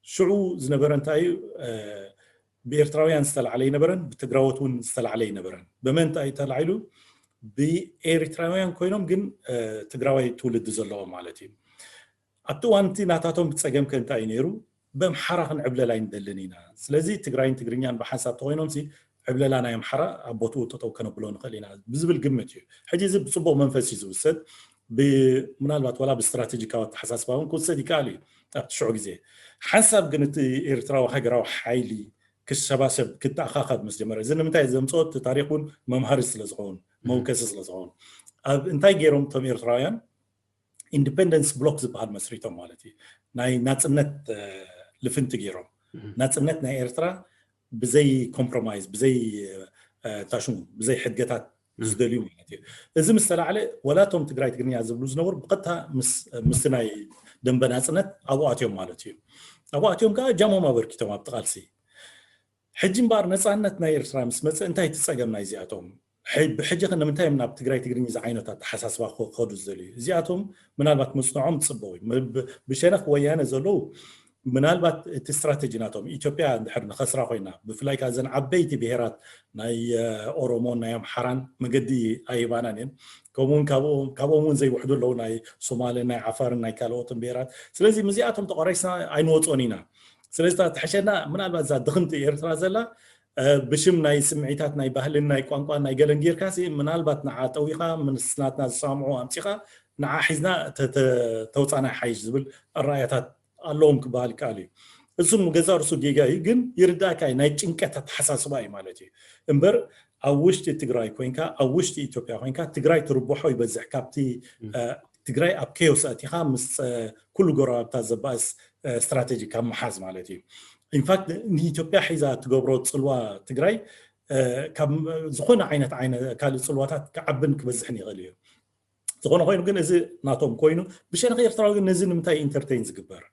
ሽዑ ዝነበረ እንታይ እዩ? ብኤርትራውያን ዝተላዕለ ኣይነበረን፣ ብትግራዎት እውን ዝተላዕለ ኣይነበረን። ብመን ተላዒሉ? ብኤርትራውያን ኮይኖም ግን ትግራዋይ ትውልዲ ዘለዎም ማለት እዩ። ኣብቲ እዋን እቲ ናታቶም ፀገም ከ እንታይ እዩ ነይሩ? በምሓራ ክንዕብለል ኣይንደልን ኢና። ስለዚ ትግራይን ትግርኛን ብሓንሳብ ተኮይኖም ሲ ዕብለላ ናይ ኣምሓራ ኣብ ቦትኡ ጠጠው ከነብሎ ንኽእል ኢና ብዝብል ግምት እዩ። ሕጂ እዚ ብፅቡቅ መንፈስ እዩ ዝውሰድ። ምናልባት ዋላ ብስትራቴጂካዊ ኣተሓሳስባ እውን ክውሰድ ይከኣል እዩ ኣብቲ ሽዑ ግዜ። ሓንሳብ ግን እቲ ኤርትራዊ ሃገራዊ ሓይሊ ክሰባሰብ ክተኣኻኸብ ምስ ጀመረ እዚ ንምንታይ ዘምፅኦ እቲ ታሪክ እውን መምሃሪ ስለዝኸውን መውከሲ ስለዝኸውን ኣብ እንታይ ገይሮም እቶም ኤርትራውያን ኢንዲፐንደንስ ብሎክ ዝበሃል መስሪቶም ማለት እዩ። ናይ ናፅነት ልፍንቲ ገይሮም ናፅነት ናይ ኤርትራ ብዘይ ኮምፕሮማይዝ ብዘይ ታሽሙ ብዘይ ሕድገታት ዝደልዩ ማለት እዩ። እዚ ምስ ተላዕለ ወላቶም ትግራይ ትግርኛ ዝብሉ ዝነበሩ ብቀጥታ ምስቲ ናይ ደንበ ናፅነት ኣብኡ ኣትዮም ማለት እዩ። ኣብኡ ኣትዮም ከዓ እጃሞም ኣበርኪቶም ኣብቲ ቃልሲ። ሕጂ እምበኣር ነፃነት ናይ ኤርትራ ምስ መፀ እንታይ እቲ ፀገም ናይዚኣቶም? ብሕጂ ከ ንምንታይ እዮም ናብ ትግራይ ትግርኛ ዝዓይነቱ ኣተሓሳስባ ክኸዱ ዝደልዩ? እዚኣቶም ምናልባት መፅንዖም ትፅበው እዩ። ብሸነኽ ወያነ ዘለዉ ምናልባት እቲ ስትራተጂ ናቶም ኢትዮጵያ እንድሕር ንኸስራ ኮይና ብፍላይ ከዓ ዘን ዓበይቲ ብሄራት ናይ ኦሮሞን ናይ ኣምሓራን መገዲ ኣይባናን እየን። ከምኡውን ካብኦም እውን ዘይውሕዱ ኣለዉ ናይ ሶማልን ናይ ዓፋርን ናይ ካልኦትን ብሄራት። ስለዚ ምስዚኣቶም ተቋራይስና ኣይንወፅኦን ኢና። ስለዚ ትሕሸና ምናልባት እዛ ድኽምቲ ኤርትራ ዘላ ብሽም ናይ ስምዒታት ናይ ባህልን ናይ ቋንቋን ናይ ገለን ጌርካ ምናልባት ንዓ ጠዊኻ ምስ ናትና ዝሰማምዑ ኣምፂኻ ንዓ ሒዝና ተውፃና ሓይሽ ዝብል ኣረኣያታት ኣለዎም ክበሃል ይከኣል እዩ። እሱም ገዛ ርሱ ጌጋ እዩ ግን ይርዳእካ ናይ ጭንቀት ኣተሓሳስባ እዩ ማለት እዩ። እምበር ኣብ ውሽጢ ትግራይ ኮይንካ ኣብ ውሽጢ ኢትዮጵያ ኮይንካ ትግራይ ትርብሖ ይበዝሕ ካብቲ ትግራይ ኣብ ኬዮስ ኣቲኻ ምስ ኩሉ ጎረባብታ ዘባእስ ስትራቴጂ ካብ ምሓዝ ማለት እዩ። ኢንፋክት ንኢትዮጵያ ሒዛ ትገብሮ ፅልዋ ትግራይ ካብ ዝኾነ ዓይነት ካልእ ፅልዋታት ክዓብን ክበዝሕን ይኽእል እዩ። ዝኾነ ኮይኑ ግን እዚ ናቶም ኮይኑ ብሸነኽ ኤርትራዊ ግን ነዚ ንምንታይ ኢንተርቴን ዝግበር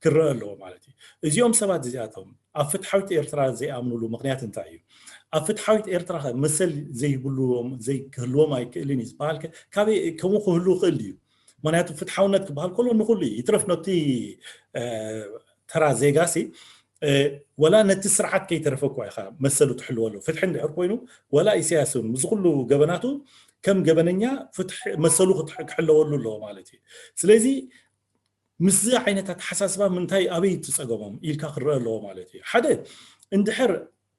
ክረአ ኣለዎ ማለት እዩ። እዚኦም ሰባት እዚኣቶም ኣብ ፍትሓዊት ኤርትራ ዘይኣምኑሉ ምክንያት እንታይ እዩ? ኣብ ፍትሓዊት ኤርትራ መሰል ዘይብልዎም ዘይክህልዎም ኣይክእልን እዩ ዝበሃል ካበይ ከምኡ ክህሉ ይኽእል እዩ? ምክንያቱ ፍትሓውነት ክበሃል ከሎ ንኩሉ እዩ ይትረፍ ነቲ ተራ ዜጋ ሲ ወላ ነቲ ስርዓት ከይተረፈ እኳ ኢኻ መሰሉ ትሕልወሉ ፍትሒ እንድሕር ኮይኑ ወላ ኢሳያስ እውን ምስ ኩሉ ገበናቱ ከም ገበነኛ ፍትሒ መሰሉ ክትሕ- ክሕለወሉ ኣለዎ ማለት እዩ። ስለዚ ምስዚ ዓይነት ኣተሓሳስባ ምንታይ ኣበይ ትጸገሞም ኢልካ ክረአ ኣለዎ ማለት እዩ። ሓደ እንድሕር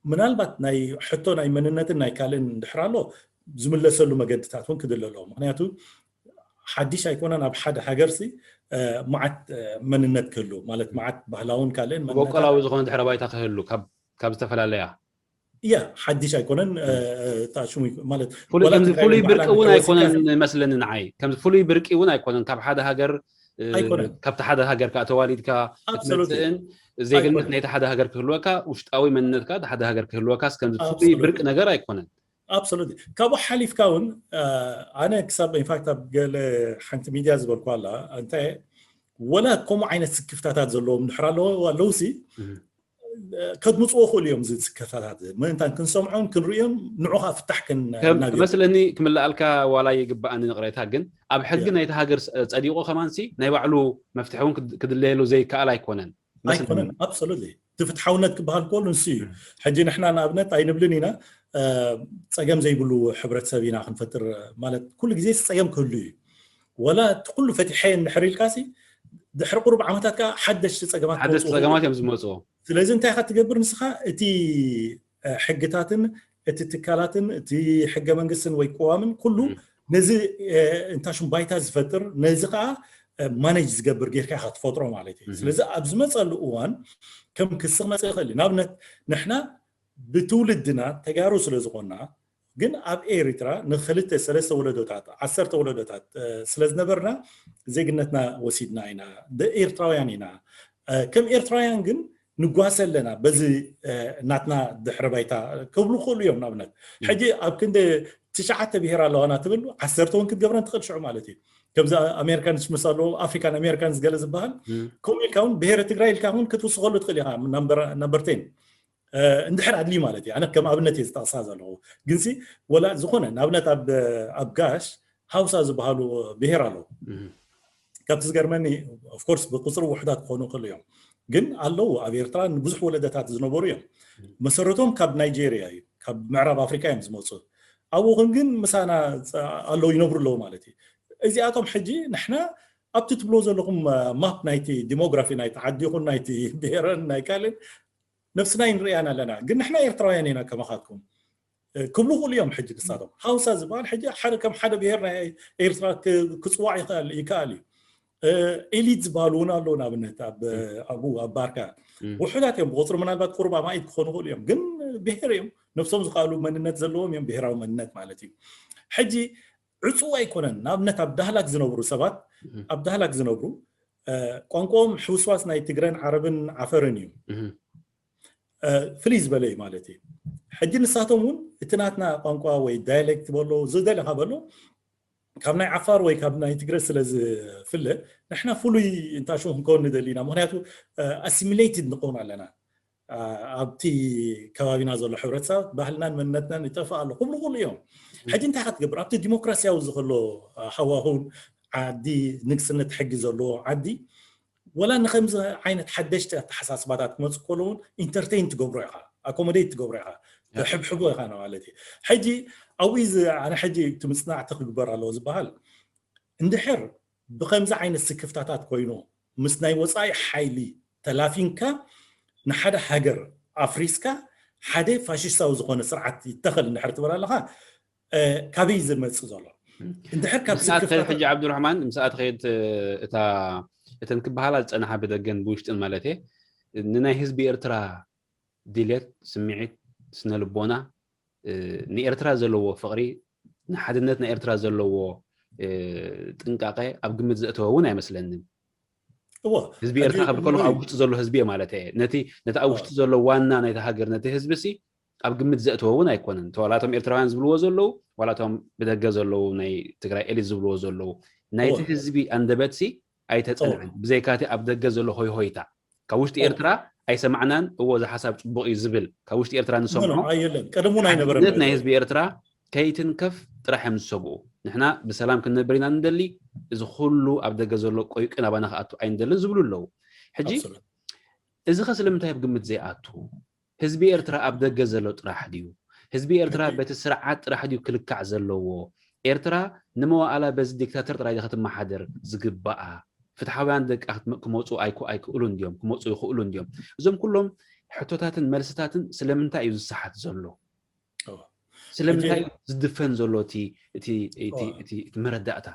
ምናልባት ናይ ሕቶ ናይ መንነትን ናይ ካልእን እንድሕር ኣሎ ዝምለሰሉ መገድታት እውን ክድለ ኣለዎ። ምክንያቱ ሓድሽ ኣይኮነን ኣብ ሓደ ሃገርሲ እ፣ መዓት እ፣ መንነት ክህሉ ማለት መዓት ባህላውን ካልእን መንነታት መበቆላዊ ዝኾነ ድሕረ ባይታ ክህሉ ካብ ካብ ዝተፈላለያ እያ ሓድሽ ኣይኮነን እ፣ እ፣ እታ ሽሙ ይኮ- ማለት ፍሉይ ወላ ከምዚ ትግራይ ፍሉይ ይበሃል ብርቂ እውን እንተወሲድካ ኣይኮነን መስለኒ ንዓይ ከምዚ ፍሉይ ብርቂ እውን ኣይኮነን ካብ ሓደ ሃገር እ፣ ኣይኮነን ካብቲ ሓደ ሃገር ከዓ ተዋሊድካ Absolutely. እትመፅእን ዜግነት ኣይኮነን ናይቲ ሓደ ሃገር ክህልወካ ውሽጣዊ መንነትካ እቲ ሓደ ሃገር ክህልወካ ከምዚ ፍሉይ Absolutely. ብርቂ ነገር ኣይኮነን Absolutely. ካብኡ ሓሊፍካ እውን እ፣ ኣነ ክሳብ ኢንፋክት ኣብ ገለ ሓንቲ ሚድያ ዝበልኩ ኣላ እንታይ ወላ ከምኡ ዓይነት ስክፍታታት ዘለዎም እንድሕር ኣለዎ ኣለውሲ እህ። ከድምፅዎ ክእሉ እዮም እዚ ስክፍታታት ምእንታን ክንሰምዖን ክንርእዮም ንዑኻ ፍታሕ ክን- ከም እናገ- መስለኒ ክምልኣልካ ዋላ ይግባኣኒ ንቕሬታ ግን ኣብ ሕጊ Yeah. ናይቲ ሃገር ጸ- ጸዲቑ ከማንሲ ናይ ባዕሉ መፍትሒ እውን ክድ- ክድለየሉ ዘይከኣል ኣይኮነን መስለኒ ኣይኮነን ኣብሶሉትሊ እቲ ፍትሓውነት ክበሃል ከሎ ንሱ እዩ ሕጂ ንሕና ንኣብነት ኣይንብልን ኢና እ፣ ፀገም ዘይብሉ ሕብረተሰብ ኢና ክንፈጥር ማለት ኩሉ ግዜ ፀገም ክህሉ እዩ ወላ እቲ ኩሉ ፈቲሐ እንድሕር ኢልካሲ ድሕሪ ቁሩብ ዓመታት ከዓ ሓደሽቲ ፀገማት ሓደሽቲ ክመፅኡ ፀገማት እዮም ዝመፅኡ ስለዚ እንታይ ኢኻ ትገብር ንስኻ እቲ እ፣ ሕግታትን እቲ ትካላትን እቲ ሕገ መንግስትን ወይ ቅዋምን ኩሉ ም። ነዚ እ፣ እንታይ ሽም ባይታ ዝፈጥር ነዚ ከዓ ማኔጅ ዝገብር ጌርካ ኢኻ ትፈጥሮ ማለት እዩ ም። ስለዚ ኣብ ዝመፀሉ እዋን ከም ክሲ ክመፅእ ይኽእል እዩ ንኣብነት ንሕና ብትውልድና ተጋሩ ስለ ዝኾና ግን ኣብ ኤሪትራ ንክልተ ሰለስተ ወለዶታት ዓሰርተ ወለዶታት እ፣ ስለ ዝነበርና ዜግነትና ወሲድና ኢና ደ- ኤርትራውያን ኢና እ፣ ከም ኤርትራውያን ግን ንጓሰ ኣለና በዚ እ፣ ናትና ድሕረ ባይታ ክብሉ ክእሉ እዮም ንኣብነት ሕጂ ኣብ ክንዲ ትሽዓተ ብሄር ኣለዋና ትብል ዓሰርተ እውን ክትገብረን ትኽእል ሽዑ ማለት እዩ ከምዚ ኣሜሪካንስ ምስ ኣለዎ ኣፍሪካን ኣሜሪካንስ ገለ ዝበሃል ም። ከምኡ ኢልካ እውን ብሄረ ትግራይ ኢልካ እውን ክትውስኸሉ ትኽእል ኢኻ ነምበር ቴን እንድሕር ኣድልዩ ማለት እዩ ኣነ ከም ኣብነት እየ ዝጠቕሳ ዘለኹ ግንሲ ወላ ዝኾነ ንኣብነት ኣብ ኣብ ጋሽ ሃውሳ ዝበሃሉ ብሄር ኣለዉ ም። ካብቲ ዝገርመኒ ኦፍኮርስ ብቁፅሪ ውሕዳት ክኾኑ ይኽእሉ እዮም ግን ኣለዉ ኣብ ኤርትራ ንብዙሕ ወለደታት ዝነበሩ እዮም መሰረቶም ካብ ናይጄሪያ እዩ ካብ ምዕራብ ኣፍሪካ እዮም ዝመፁ ኣብኡ ግን ግን ምሳና ጸ- ኣለዉ ይነብሩ ኣለዉ ማለት እዩ እዚኣቶም ሕጂ ንሕና ኣብቲ ትብሎ ዘለኹም ማፕ ናይቲ ዲሞግራፊ ናይቲ ዓዲ ይኹን ናይቲ ብሄረን ናይ ካልእን ነብስና ይንርእያን ኣለና ግን ንሕና ኤርትራውያን ኢና ከማኻትኩም እ፣ ክብሉ ክእሉ እዮም ሕጂ ንሳቶም ሃውሳ ዝበሃል ሕጂ ሓደ ከም ሓደ ብሄር ናይ ኤርትራ ክ- ክፅዋዕ ይኽእል ይከኣል እዩ እ፣ ኤሊት ዝበሃሉ እውን ኣለዉ ንኣብነት ኣብ ኣብኡ ኣብ ባርካ ም። ውሑዳት እዮም ብቁፅሪ ምናልባት ቁሩብ ኣማኢት ክኾኑ ክእሉ እዮም ግን ብሄር እዮም ነብሶም ዝኽኣሉ መንነት ዘለዎም እዮም ብሄራዊ መንነት ማለት እዩ ሕጂ ዕፁው ኣይኮነን ንኣብነት ኣብ ዳህላክ ዝነብሩ ሰባት ም። ኣብ ዳህላክ ዝነብሩ እ፣ ቋንቋኦም ሕውስዋስ ናይ ትግረን ዓረብን ዓፈርን እዩ ም። እ፣ ፍልይ ዝበለ እዩ ማለት እዩ ሕጂ ንሳቶም እውን እቲ ናትና ቋንቋ ወይ ዳያሌክት በሎ ዝደለካ በሎ ካብ ናይ ዓፋር ወይ ካብ ናይ ትግረ ስለ ዝፍለ ንሕና ፍሉይ እንታሽም ክንከውን ንደሊ ኢና ምክንያቱ ኣሲሚሌትድ ንኸውን ኣለና እ፣ ኣብቲ ከባቢና ዘሎ ሕብረተሰብ ባህልናን መንነትናን ይጠፍእ ኣሎ ክብሉ ክእሉ እዮም ሕጂ እንታይ ክትገብር ኣብቲ ዲሞክራሲያዊ ዝኸሎ ሃዋሁን ዓዲ ንግስነት ሕጊ ዘለዎ ዓዲ ወላ ንከምዚ ዓይነት ሓደሽቲ ኣተሓሳስባታት ክመፁ ከለውን ኢንተርቴን ትገብሮ ኢኻ ኣኮሞዴት ትገብሮ ኢኻ ተሕብሕቦ ኢኻ ማለት እዩ ሕጂ ኣብኡ ኣነ ሕጂ እቲ ምፅናዕቲ ክግበር ኣለዎ ዝበሃል እንድሕር ብከምዚ ዓይነት ስክፍታታት ኮይኑ ምስ ናይ ወፃኢ ሓይሊ ተላፊንካ ንሓደ ሃገር ኣፍሪስካ ሓደ ፋሽስታዊ ዝኾነ ስርዓት ይተኸል እንድሕር ትብል ኣለኻ እ፣ ካበይ ዝመፅእ ዘሎ እንድሕር ካብ ምስኣት ከይድ ስክፍታታት ሕጂ ዓብዱራሕማን ምስኣት ከይድ እታ እተን ክበሃላ ዝፀናሓ ብደገን ብውሽጥን ማለት እየ ንናይ ህዝቢ ኤርትራ ድሌት ስምዒት ስነ ልቦና እ፣ ንኤርትራ ዘለዎ ፍቕሪ ንሓድነት ናይ ኤርትራ ዘለዎ እ፣ ጥንቃቐ ኣብ ግምት ዘእተወ እውን ኣይመስለንን እዎ ህዝቢ ሕጂ ኤርትራ ካብ እሞ ከለኹ ኣብ እዩ ውሽጢ ዘሎ ህዝቢ እየ ማለት እየ ነቲ ነቲ ኣብ እዎ ውሽጢ ዘሎ ዋና ናይቲ ሃገር ነቲ ህዝቢ ሲ ኣብ ግምት ዘእተወ እውን ኣይኮነን ተዋላቶም ኤርትራውያን ዝብልዎ ዘለዉ ዋላቶም ብደገ ዘለዉ ናይ ትግራይ ኤሊት ዝብልዎ ዘለዉ ናይቲ እዎ ህዝቢ ኣንደበት ሲ እዎ ኣይተፀንዐን ብዘይካቲ ኣብ ደገ ዘሎ ሆይ ሆይታ ካብ ውሽጢ እዎ ኤርትራ ኣይሰማዕናን እዎ እዚ ሓሳብ ፅቡቅ እዩ ዝብል ካብ ውሽጢ ኤርትራ ኖ ኖ ንሰምዖ ኣየለን ቀደም እውን ኣይነበረን ሓድነት ናይ ባይዘወይ ህዝቢ ኤርትራ ከይትንከፍ ጥራሕ እዮም ዝሰግኡ ንሕና ብሰላም ክንነብር ኢና ንደሊ እዚ ኩሉ ኣብ ደገ ዘሎ ቆይቅን ኣባና ክኣቱ ኣይንደልን ዝብሉ ኣለዉ ሕጂ ኣብሶሉት እዚ ከ ስለምንታይ ኣብ ግምት ዘይኣቱ ህዝቢ ኤርትራ ኣብ ደገ ዘሎ ጥራሕ ድዩ ህዝቢ ኤርትራ ሕጂ በቲ ስርዓት ጥራሕ ድዩ ክልካዕ ዘለዎ ኤርትራ ንመዋእላ በዚ ዲክታተር ጥራይ ክትመሓደር ዝግባኣ? ፍትሓውያን ደቃ ክትመ- ክመፁ ኣይኩ ኣይክእሉን ድዮም? ክመፁ ይኽእሉን ድዮም? እዞም ኩሎም ሕቶታትን መልስታትን ስለምንታይ እዩ ዝሰሓት ዘሎ? እወ። ስለምንታይ ሕጂ- እዩ ዝድፈን ዘሎ እቲ እቲ እቲ እወ። እቲ እቲ መረዳእታ?